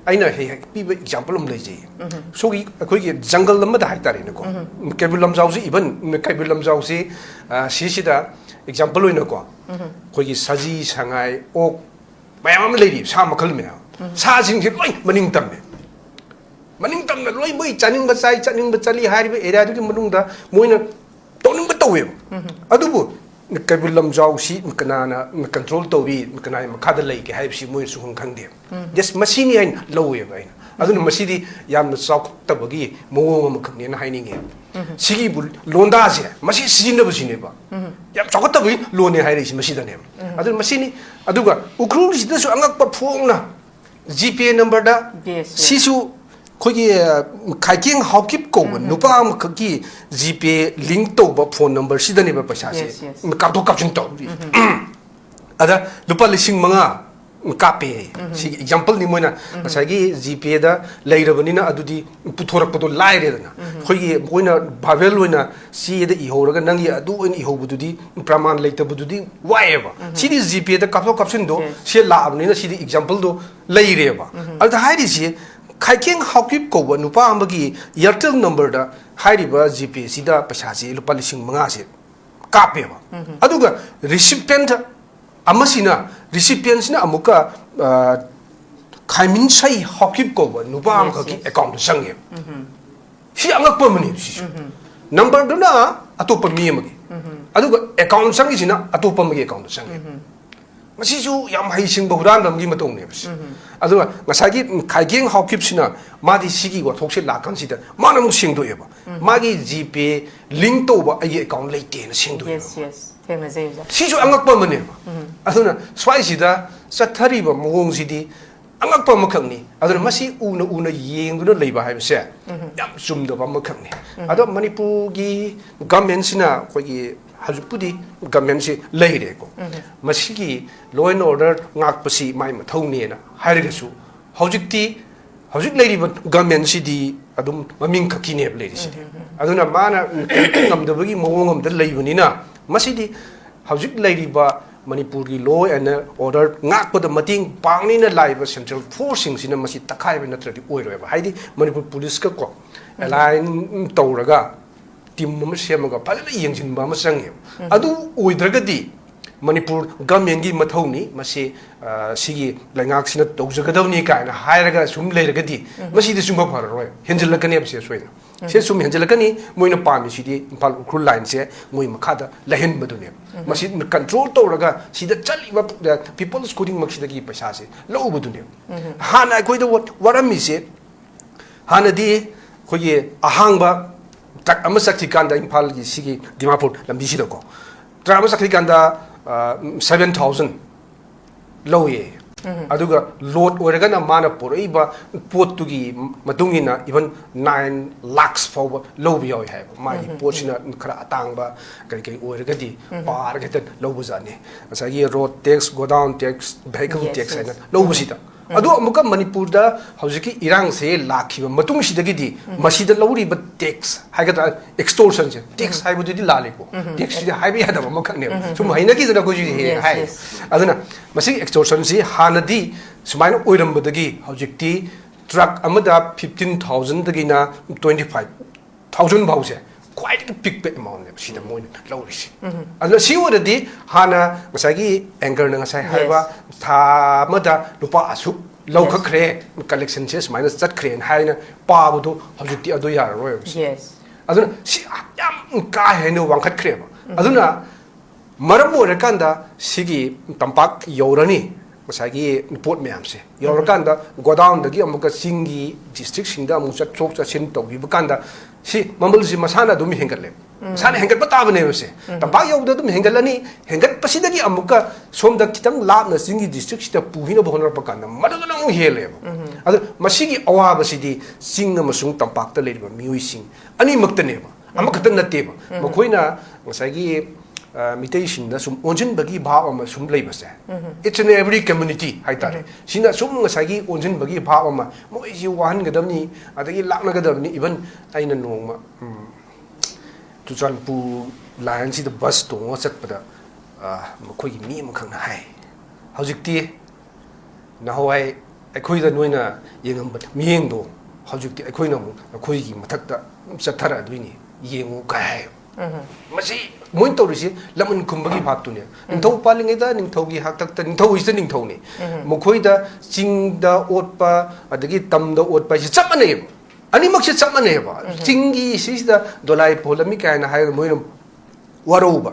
ꯑꯩꯅ ꯍꯦꯛ ꯍꯦꯛ ꯄꯤꯕ ꯑꯦꯛꯖꯥꯝꯄꯜ ꯑꯃ ꯂꯩꯖꯩ꯫ ꯎꯝ꯫ ꯁꯣꯒꯤ ꯑꯩꯈꯣꯏꯒꯤ ꯖꯪꯒꯜ ꯑꯃꯗ ꯍꯥꯏꯇꯥꯔꯦꯅꯦꯀꯣ, ꯎꯝ꯫ ꯀꯩꯕꯨꯜ ꯂꯝꯖꯥꯎꯁꯤ, ꯏꯚꯟ ꯀꯩꯕꯨꯜ ꯂꯝꯖꯥꯎꯁꯤ, ꯑ, ꯁꯤꯁꯤꯗ ꯑꯦꯛꯖꯥꯝꯄꯜ ꯑꯣꯏꯅꯀꯣ, ꯎꯝ꯫ ꯑꯩꯈꯣꯏꯒꯤ ꯁꯖꯤ, ꯁꯉꯥꯏ, ꯑꯣꯛ ꯃꯌꯥꯝ ꯑꯃ ꯂꯩꯔꯤ, ꯁꯥ ꯃꯈꯜ ꯃꯌꯥꯝ꯫ ꯎꯝ꯫ ꯁꯥꯁꯤꯡꯁꯦ ꯂꯣꯏ ꯃꯅꯤꯡ ꯇꯝꯃꯦ꯫ ꯃꯅꯤꯡ ꯇꯝꯅ ꯂꯣꯏ ꯃꯣꯏ ꯆꯥꯅꯤꯡꯕ ꯆꯥꯏ, ꯆꯠꯅꯤꯡꯕ ꯆꯠꯂꯤ ꯍꯥꯏꯔꯤꯕ ꯑꯦꯔꯤꯌꯥꯗꯨꯒꯤ ꯃꯅꯨꯡꯗ ꯃꯣꯏꯅ ꯇꯧꯅꯤꯡꯕ ꯇꯧꯋꯦꯕ꯫ ꯎꯝ꯫ ꯑꯗꯨꯕꯨ ꯀꯩꯕꯨꯜ ꯂꯝꯖꯥꯎꯁꯤ ꯀꯅꯥꯅ ꯀꯟꯇ꯭ꯔꯣꯜ ꯇꯧꯔꯤ, ꯀꯅꯥꯒꯤ ꯃꯈꯥꯗ ꯂꯩꯒꯦ ꯍꯥꯏꯕꯁꯤ ꯃꯣꯏꯅ ꯁꯨꯈꯪ ꯈꯪꯗꯦꯕ꯫ ꯎꯝ꯫ ꯖꯁ ꯃꯁꯤꯅꯤ ꯍꯥꯏꯅ ꯂꯧꯋꯦꯕ ꯑꯩꯅ꯫ ꯑꯗꯨꯅ ꯃꯁꯤꯗꯤ ꯌꯥꯝꯅ ꯆꯥꯎꯈꯠꯇꯕꯒꯤ ꯃꯑꯣꯡ ꯑꯃꯈꯛꯅꯦꯅ ꯍꯥꯏꯅꯤꯡꯉꯦ꯫ ꯎꯝ꯫ ꯁꯤꯒꯤꯕꯨ ꯂꯣꯟꯗꯥꯁꯦ ꯃꯁꯤ ꯁꯤꯖꯤꯟꯅꯕꯁꯤꯅꯦꯕ꯫ ꯎꯝ꯫ ꯌꯥꯝ ꯆꯥꯎꯈꯠꯇꯕꯒꯤ ꯂꯣꯟꯅꯦ ꯍꯥꯏꯔꯛꯏꯁꯤ ꯃꯁꯤꯗꯅꯦꯕ꯫ ꯎꯝ꯫ ꯑꯗꯨꯅ ꯃꯁꯤꯅꯤ꯫ ꯑꯗꯨꯒ ꯎꯈ꯭ꯔꯨꯜꯁꯤꯗꯁꯨ ꯑꯉꯛꯄ ꯐꯣꯡꯅ ꯖꯤꯄꯦ ꯅꯝꯕꯔꯗ ꯌꯦꯁ, ꯌꯦꯁ꯫ ꯁꯤꯁꯨ ꯑꯩꯈꯣꯏꯒꯤ, ꯑ, ꯈꯥꯏꯀꯦꯡ ꯍꯥꯎꯀꯤꯞ ꯀꯧꯕ ꯎꯝ, ꯎꯝ꯫ ꯅꯨꯄꯥ ꯑꯃꯈꯛꯀꯤ ꯖꯤꯄꯦ ꯂꯤꯡ ꯇꯧꯕ ꯐꯣꯟ ꯅꯝꯕꯔꯁꯤꯗꯅꯦꯕ ꯄꯩꯁꯥꯁꯦ ꯌꯦꯁ, ꯌꯦꯁ꯫ ꯀꯥꯞꯊꯣꯛ ꯀꯥꯞꯁꯤꯟ ꯇꯧꯔꯤ꯫ ꯎꯝ, ꯎꯝ꯫ ꯑꯗ ꯂꯨꯄꯥ ꯂꯤꯁꯤꯡ ꯃꯉꯥ ꯀꯥꯞꯄꯦ꯫ ꯁꯤꯒꯤ ꯑꯦꯛꯖꯥꯝꯄꯜꯅꯤ ꯃꯣꯏꯅ ꯉꯁꯥꯏꯒꯤ ꯖꯤꯄꯦꯗ ꯂꯩꯔꯕꯅꯤꯅ ꯑꯗꯨꯗꯤ ꯄꯨꯊꯣꯔꯛꯄꯗꯣ ꯂꯥꯏꯔꯦꯗꯅ꯫ ꯑꯩꯈꯣꯏꯒꯤ ꯃꯣꯏꯅ ꯚꯥꯔꯕꯦꯜ ꯑꯣꯏꯅ ꯆꯦꯗ ꯏꯍꯧꯔꯒ ꯅꯪꯒꯤ ꯑꯗꯨ ꯑꯣꯏꯅ ꯏꯍꯧꯕꯗꯨꯗꯤ ꯄ꯭ꯔꯃꯥꯟ ꯂꯩꯇꯕꯗꯨꯗꯤ ꯋꯥꯏꯑꯦꯕ꯫ ꯁꯤꯗꯤ ꯖꯤꯄꯦꯗ ꯀꯥꯞꯊꯣꯛ ꯀꯥꯞꯁꯤꯟꯗꯣ ꯁꯤ ꯂꯥꯛꯑꯕꯅꯤꯅ ꯁꯤꯗꯤ ꯑꯦꯛꯖꯥꯝꯄꯜꯗꯣ ꯂꯩꯔꯦꯕ꯫ ꯑꯗꯨꯗ ꯍꯥꯏꯔꯤꯁꯤ ꯈꯥꯏꯈꯦꯡ ꯍꯥꯎꯀꯤꯞ ꯀꯧꯕ ꯅꯨꯄꯥ ꯑꯃꯒꯤ ꯑꯦꯌꯥꯔꯇꯦꯜ ꯅꯝꯕꯔꯗ ꯍꯥꯏꯔꯤꯕ ꯖꯤꯄꯦꯁꯤꯗ ꯄꯩꯁꯥꯁꯤ ꯂꯨꯄꯥ ꯂꯤꯁꯤꯡ ꯃꯉꯥꯁꯦ ꯀꯥꯞꯄꯦꯕ꯫ ꯑꯗꯨꯒ ꯔꯤꯁꯤꯄꯦꯟꯠ ꯑꯃꯁꯤꯅ, ꯔꯤꯁꯤꯄꯤꯌꯟꯁꯤꯅ ꯑꯃꯨꯛꯀ, ꯑ, ꯈꯥꯏꯃꯤꯟꯁꯩ ꯍꯥꯎꯀꯤꯞ ꯀꯧꯕ ꯅꯨꯄꯥ ꯑꯃꯈꯛꯀꯤ ꯑꯦꯀꯥꯎꯟꯗ ꯆꯪꯉꯦꯕ꯫ ꯁꯤ ꯑꯉꯛꯄ ꯑꯃꯅꯦꯕ ꯁꯤꯁꯨ꯫ ꯅꯝꯕꯔꯗꯨꯅ ꯑꯇꯣꯞꯄ ꯃꯤ ꯑꯃꯒꯤ, ꯑꯗꯨꯒ ꯑꯦꯀꯥꯎꯟ ꯆꯪꯉꯤꯁꯤꯅ ꯑꯇꯣꯞꯄ ꯑꯃꯒꯤ ꯑꯦꯀꯥꯎꯟꯗ ꯆꯪꯉꯦꯕ꯫ ꯃꯁꯤꯁꯨ ꯌꯥꯝ ꯍꯩꯁꯤꯡꯕ ꯍꯨꯔꯥꯟꯕ ꯑꯃꯒꯤ ꯃꯇꯧꯅꯦꯕ ꯁꯤ꯫ ꯑꯗꯨꯒ ꯉꯁꯥꯏꯒꯤ, ꯎꯝ, ꯈꯥꯏꯒꯦꯡ ꯍꯥꯎꯀꯤꯞꯁꯤꯅ ꯃꯥꯗꯤ ꯁꯤꯒꯤ ꯋꯥꯊꯣꯛꯁꯦ ꯂꯥꯛꯀꯥꯟꯁꯤꯗ ꯃꯥꯅ ꯑꯃꯨꯛ ꯁꯦꯡꯗꯣꯛꯑꯦꯕ꯫ ꯃꯥꯒꯤ ꯖꯤꯄꯦ ꯂꯤꯡ ꯇꯧꯕ ꯑꯩꯒꯤ ꯑꯦꯀꯥꯎꯟ ꯂꯩꯇꯦꯅ ꯁꯦꯡꯗꯣꯛꯑꯦꯕ꯫ ꯌꯦꯁ, ꯌꯦꯁ, ꯊꯦꯡꯅꯖꯩ ꯑꯣꯖꯥ꯫ ꯁꯤꯁꯨ ꯑꯉꯛꯄ ꯑꯃꯅꯦꯕ꯫ ꯑꯗꯨꯅ ꯁ꯭ꯋꯥꯏꯁꯤꯗ ꯆꯠꯊꯔꯤꯕ ꯃꯑꯣꯡꯁꯤꯗꯤ ꯑꯉꯛꯄ ꯑꯃꯈꯛꯅꯤ꯫ ꯑꯗꯨꯅ ꯃꯁꯤ ꯎꯅ ꯎꯅ ꯌꯦꯡꯗꯨꯅ ꯂꯩꯕ ꯍꯥꯏꯕꯁꯦ ꯌꯥꯝ ꯆꯨꯝꯗꯕ ꯑꯃꯈꯛꯅꯤ꯫ ꯑꯗꯣ ꯃꯅꯤꯄꯨꯔꯒꯤ ꯒꯃꯦꯟꯁꯤꯅ, ꯑꯩꯈꯣꯏꯒꯤ ꯍꯧꯖꯤꯛꯄꯨꯗꯤ ꯒꯃꯦꯟꯁꯤ ꯂꯩꯔꯦꯀꯣ, ꯃꯁꯤꯒꯤ law and order ꯉꯥꯛꯄꯁꯤ ꯃꯥꯏ ꯃꯊꯧꯅꯦꯅ ꯍꯥꯏꯔꯒꯁꯨ, ꯍꯧꯖꯤꯛꯇꯤ, ꯍꯧꯖꯤꯛ ꯂꯩꯔꯤꯕ ꯒꯃꯦꯟꯁꯤꯗꯤ ꯑꯗꯨꯝ ꯃꯃꯤꯡ ꯈꯛꯀꯤꯅꯦꯕ ꯂꯩꯔꯤꯁꯦ꯫ ꯑꯗꯨꯅ ꯃꯥꯅ ꯉꯝꯗꯕꯒꯤ ꯃꯑꯣꯡ ꯑꯃꯗ ꯂꯩꯕꯅꯤꯅ, ꯃꯁꯤꯗꯤ ꯍꯧꯖꯤꯛ ꯂꯩꯔꯤꯕ ꯃꯅꯤꯄꯨꯔꯒꯤ law and order ꯉꯥꯛꯄꯗ ꯃꯇꯦꯡ ꯄꯥꯡꯅꯤꯅ ꯂꯥꯛꯏꯕ central force ꯁꯤꯡꯁꯤꯅ ꯃꯁꯤ ꯇꯛꯈꯥꯏꯕ ꯅꯠꯇ꯭ꯔꯗꯤ ꯑꯣꯏꯔꯣꯏꯕ꯫ ꯍꯥꯏꯗꯤ ꯃꯅꯤꯄꯨꯔ ꯄꯨꯂꯤꯁꯀ ꯀꯣ, ꯑꯦꯂꯥꯏꯟ ꯇꯧꯔꯒ ꯇꯤꯝ ꯑꯃ ꯁꯦꯝꯃꯒ ꯐꯖꯅ ꯌꯦꯡꯁꯤꯟꯕ ꯑꯃ ꯆꯪꯉꯦꯕ꯫ ꯑꯗꯨ ꯑꯣꯏꯗ꯭ꯔꯒꯗꯤ ꯃꯅꯤꯄꯨꯔ ꯒꯃꯦꯟꯒꯤ ꯃꯊꯧꯅꯤ ꯃꯁꯤ, ꯑ, ꯁꯤꯒꯤ ꯂꯩꯉꯥꯛꯁꯤꯅ ꯇꯧꯖꯒꯗꯕꯅꯤ ꯀꯥꯏꯅ ꯍꯥꯏꯔꯒ ꯁꯨꯝ ꯂꯩꯔꯒꯗꯤ ꯃꯁꯤꯗꯤ ꯁꯨꯡꯐ ꯐꯔꯔꯣꯏ, ꯍꯦꯟꯖꯤꯜꯂꯛꯀꯅꯦꯕ ꯁꯤ ꯁꯣꯏꯗꯅ꯫ ꯁꯤ ꯁꯨꯝ ꯍꯦꯟꯖꯤꯜꯂꯛꯀꯅꯤ꯫ ꯃꯣꯏꯅ ꯄꯥꯝꯃꯤꯁꯤꯗꯤ ꯏꯝꯐꯥꯜ ꯎꯈ꯭ꯔꯨꯜ ꯂꯥꯏꯟꯁꯦ ꯃꯣꯏ ꯃꯈꯥꯗ ꯂꯩꯍꯟꯕꯗꯨꯅꯦꯕ꯫ ꯃꯁꯤ ꯀꯟꯇ꯭ꯔꯣꯜ ꯇꯧꯔꯒ ꯁꯤꯗ ꯆꯠꯂꯤꯕ, ꯑ, ꯄꯤꯄꯜꯁ ꯈꯨꯗꯤꯡꯃꯛꯁꯤꯗꯒꯤ ꯄꯩꯁꯥꯁꯦ ꯂꯧꯕꯗꯨꯅꯦꯕ꯫ ꯍꯥꯟꯅ ꯑꯩꯈꯣꯏꯗ ꯋꯥ-, ꯋꯥꯔꯝꯃꯤꯁꯦ, ꯍꯥꯟꯅꯗꯤ ꯑꯩꯈꯣꯏꯒꯤ ꯑꯍꯥꯡꯕ ꯇ꯭ꯔꯛ ꯑꯃ ꯆꯠꯈꯤꯀꯥꯟꯗ ꯏꯝꯐꯥꯜꯒꯤ ꯁꯤꯒꯤ ꯗꯤꯃꯥꯄꯨꯔ ꯂꯝꯕꯤꯁꯤꯗꯀꯣ, ꯇ꯭ꯔꯛ ꯑꯃ ꯆꯠꯈꯤꯀꯥꯟꯗ, ꯑ, seven thousand ꯂꯧꯏ꯫ ꯑꯗꯨꯒ ꯂꯣꯠ ꯑꯣꯏꯔꯒꯅ ꯃꯥꯅ ꯄꯨꯔꯛꯏꯕ ꯄꯣꯠꯇꯨꯒꯤ ꯃꯇꯨꯡ ꯏꯟꯅ even nine lakhs ꯐꯥꯎꯕ ꯂꯧꯕ ꯌꯥꯎꯏ ꯍꯥꯏꯕ꯫ ꯃꯥꯒꯤ ꯄꯣꯠꯁꯤꯅ ꯈꯔ ꯑꯇꯥꯡꯕ ꯀꯔꯤ ꯀꯔꯤ ꯑꯣꯏꯔꯒꯗꯤ ꯄꯥꯔꯒ ꯍꯦꯛꯇ ꯂꯧꯕꯖꯥꯠꯅꯤ꯫ ꯉꯁꯥꯏꯒꯤ road tax, godown tax, vehicle tax ꯍꯥꯏꯅ ꯂꯧꯕꯁꯤꯗ꯫ ꯑꯗꯣ ꯑꯃꯨꯛꯀ ꯃꯅꯤꯄꯨꯔꯗ ꯍꯧꯖꯤꯛꯀꯤ ꯏꯔꯥꯡꯁꯦ ꯂꯥꯛꯈꯤꯕ ꯃꯇꯨꯡꯁꯤꯗꯒꯤꯗꯤ ꯃꯁꯤꯗ ꯂꯧꯔꯤꯕ tax ꯍꯥꯏꯒꯗ꯭ꯔꯥ, extortionꯁꯦ, tax ꯍꯥꯏꯕꯗꯨꯗꯤ ꯂꯥꯜꯂꯤꯀꯣ, taxꯁꯤꯗꯤ ꯍꯥꯏꯕ ꯌꯥꯗꯕ ꯑꯃꯈꯛꯅꯦꯕ꯫ ꯁꯨꯝ ꯍꯩꯅꯈꯤꯗꯅ ꯑꯩꯈꯣꯏꯁꯨ ꯍꯦꯛ ꯍꯦꯛ ꯍꯥꯏ꯫ ꯑꯗꯨꯅ ꯃꯁꯤꯒꯤ extortionꯁꯤ ꯍꯥꯟꯅꯗꯤ ꯁꯨꯃꯥꯏꯅ ꯑꯣꯏꯔꯝꯕꯗꯒꯤ ꯍꯧꯖꯤꯛꯇꯤ truck ꯑꯃꯗ fifteen thousandꯗꯒꯤꯅ twenty five thousand ꯐꯥꯎꯁꯦ ꯈ꯭ꯋꯥꯏꯗꯒꯤ ꯄꯤꯛꯄ amountꯅꯦꯕ ꯁꯤꯗ ꯃꯣꯏꯅ ꯂꯧꯔꯤꯁꯦ꯫ ꯑꯗꯨꯅ ꯁꯤ ꯑꯣꯏꯔꯗꯤ ꯍꯥꯟꯅ ꯉꯁꯥꯏꯒꯤ anchorꯅ ꯉꯁꯥꯏ ꯍꯥꯏꯕ ꯊꯥ ꯑꯃꯗ ꯂꯨꯄꯥ ꯑꯁꯨꯛ ꯂꯧꯈꯠꯈ꯭ꯔꯦ, collectionꯁꯦ ꯁꯨꯃꯥꯏꯅ ꯆꯠꯈ꯭ꯔꯦꯅ ꯍꯥꯏꯅ ꯄꯥꯕꯗꯣ ꯍꯧꯖꯤꯛꯇꯤ ꯑꯗꯨ ꯌꯥꯔꯔꯣꯏꯕ꯫ ꯑꯗꯨꯅ ꯁꯤ ꯌꯥꯝ ꯀꯥ ꯍꯦꯟꯅ ꯋꯥꯡꯈꯠꯈ꯭ꯔꯦꯕ꯫ ꯑꯗꯨꯅ ꯃꯔꯝ ꯑꯣꯏꯔꯀꯥꯟꯗ ꯁꯤꯒꯤ ꯇꯝꯄꯥꯛ ꯌꯧꯔꯅꯤ, ꯉꯁꯥꯏꯒꯤ ꯄꯣꯠ ꯃꯌꯥꯝꯁꯦ ꯌꯧꯔꯀꯥꯟꯗ godownꯗꯒꯤ ꯑꯃꯨꯛꯀ ꯆꯤꯡꯒꯤ districtꯁꯤꯡꯗ ꯑꯃꯨꯛ ꯆꯠꯊꯣꯛ ꯆꯠꯁꯤꯟ ꯇꯧꯕꯤꯕ ꯀꯥꯟꯗ ꯁꯤ ꯃꯃꯜꯁꯤ ꯃꯁꯥꯅ ꯑꯗꯨꯝ ꯍꯦꯟꯒꯠꯂꯦ꯫ ꯃꯁꯥꯅ ꯍꯦꯟꯒꯠꯄ ꯇꯥꯕꯅꯦꯕ ꯁꯦ꯫ ꯇꯝꯄꯥꯛ ꯌꯧꯕꯗ ꯑꯗꯨꯝ ꯍꯦꯟꯒꯠꯂꯅꯤ꯫ ꯍꯦꯟꯒꯠꯄꯁꯤꯗꯒꯤ ꯑꯃꯨꯛꯀ ꯁꯣꯝꯗ ꯈꯤꯇꯪ ꯂꯥꯞꯅ ꯆꯤꯡꯒꯤ districtꯁꯤꯗ ꯄꯨꯈꯤꯅꯕ ꯍꯣꯠꯅꯔꯛꯄ ꯀꯥꯟꯗ ꯃꯗꯨꯗꯨꯅ ꯑꯃꯨꯛ ꯍꯦꯜꯂꯦꯕ꯫ ꯑꯗꯨ ꯃꯁꯤꯒꯤ ꯑꯋꯥꯕꯁꯤꯗꯤ ꯆꯤꯡ ꯑꯃꯁꯨꯡ ꯇꯝꯄꯥꯛꯇ ꯂꯩꯔꯤꯕ ꯃꯤꯑꯣꯏꯁꯤꯡ ꯑꯅꯤꯃꯛꯇꯅꯦꯕ, ꯑꯃꯈꯛꯇ ꯅꯠꯇꯦꯕ꯫ ꯃꯈꯣꯏꯅ ꯉꯁꯥꯏꯒꯤ, ꯑ, ꯃꯤꯇꯩꯁꯤꯡꯗ ꯁꯨꯝ ꯑꯣꯟꯁꯤꯟꯕꯒꯤ ꯚꯥꯕ ꯑꯃ ꯁꯨꯝ ꯂꯩꯕꯁꯦ, each and every community ꯍꯥꯏꯇꯥꯔꯦ, ꯁꯤꯅ ꯁꯨꯝ ꯉꯁꯥꯏꯒꯤ ꯑꯣꯟꯁꯤꯟꯕꯒꯤ ꯚꯥꯕ ꯑꯃ, ꯃꯣꯏꯁꯤ ꯋꯥꯍꯟꯒꯗꯕꯅꯤ, ꯑꯗꯒꯤ ꯂꯥꯛꯅꯒꯗꯕꯅꯤ꯫ Even ꯑꯩꯅ ꯅꯣꯡꯃ, ꯎꯝ, ꯆꯨꯔꯆꯥꯟꯄꯨꯔ lineꯁꯤꯗ bus ꯇꯣꯡꯉꯒ ꯆꯠꯄꯗ, ꯑ, ꯃꯈꯣꯏꯒꯤ ꯃꯤ ꯑꯃꯈꯛꯅ ꯍꯥꯏ, "ꯍꯧꯖꯤꯛꯇꯤ ꯅꯍꯥꯟꯋꯥꯏ ꯑꯩꯈꯣꯏꯗ ꯅꯣꯏꯅ ꯌꯦꯡꯉꯝꯕ ꯃꯤꯠꯌꯦꯡꯗꯣ ꯍꯧꯖꯤꯛꯇꯤ ꯑꯩꯈꯣꯏꯅ ꯑꯃꯨꯛ ꯅꯈꯣꯏꯒꯤ ꯃꯊꯛꯇ ꯆꯠꯊꯔꯛꯑꯗꯣꯏꯅꯤ, ꯌꯦꯡꯉꯨ" ꯀꯥꯏ ꯍꯥꯏ꯫ ꯃꯁꯤ ꯃꯣꯏꯅ ꯇꯧꯔꯤꯁꯤ ꯂꯃꯟ ꯈꯨꯝꯕꯒꯤ ꯚꯥꯞꯇꯨꯅꯦ꯫ ꯅꯤꯡꯊꯧ ꯄꯥꯜꯂꯤꯉꯩꯗ ꯅꯤꯡꯊꯧꯒꯤ ꯍꯥꯛꯇꯛꯇ, ꯅꯤꯡꯊꯧ ꯍꯥꯏꯁꯤꯗ ꯅꯤꯡꯊꯧꯅꯤ꯫ ꯃꯈꯣꯏꯗ ꯆꯤꯡꯗ ꯑꯣꯠꯄ ꯑꯗꯒꯤ ꯇꯝꯗ ꯑꯣꯠꯄ ꯍꯥꯏꯁꯤ ꯆꯞ ꯃꯥꯟꯅꯩꯌꯦꯕ꯫ ꯑꯅꯤꯃꯛꯁꯦ ꯆꯞ ꯃꯥꯟꯅꯩꯌꯦꯕ꯫ ꯆꯤꯡꯒꯤ ꯁꯤꯁꯤꯗ ꯗꯣꯂꯥꯏ ꯄꯣꯜꯂꯝꯃꯤ ꯀꯥꯏꯅ ꯍꯥꯏꯔꯒ ꯃꯣꯏꯅ ꯋꯥꯔꯧꯕ꯫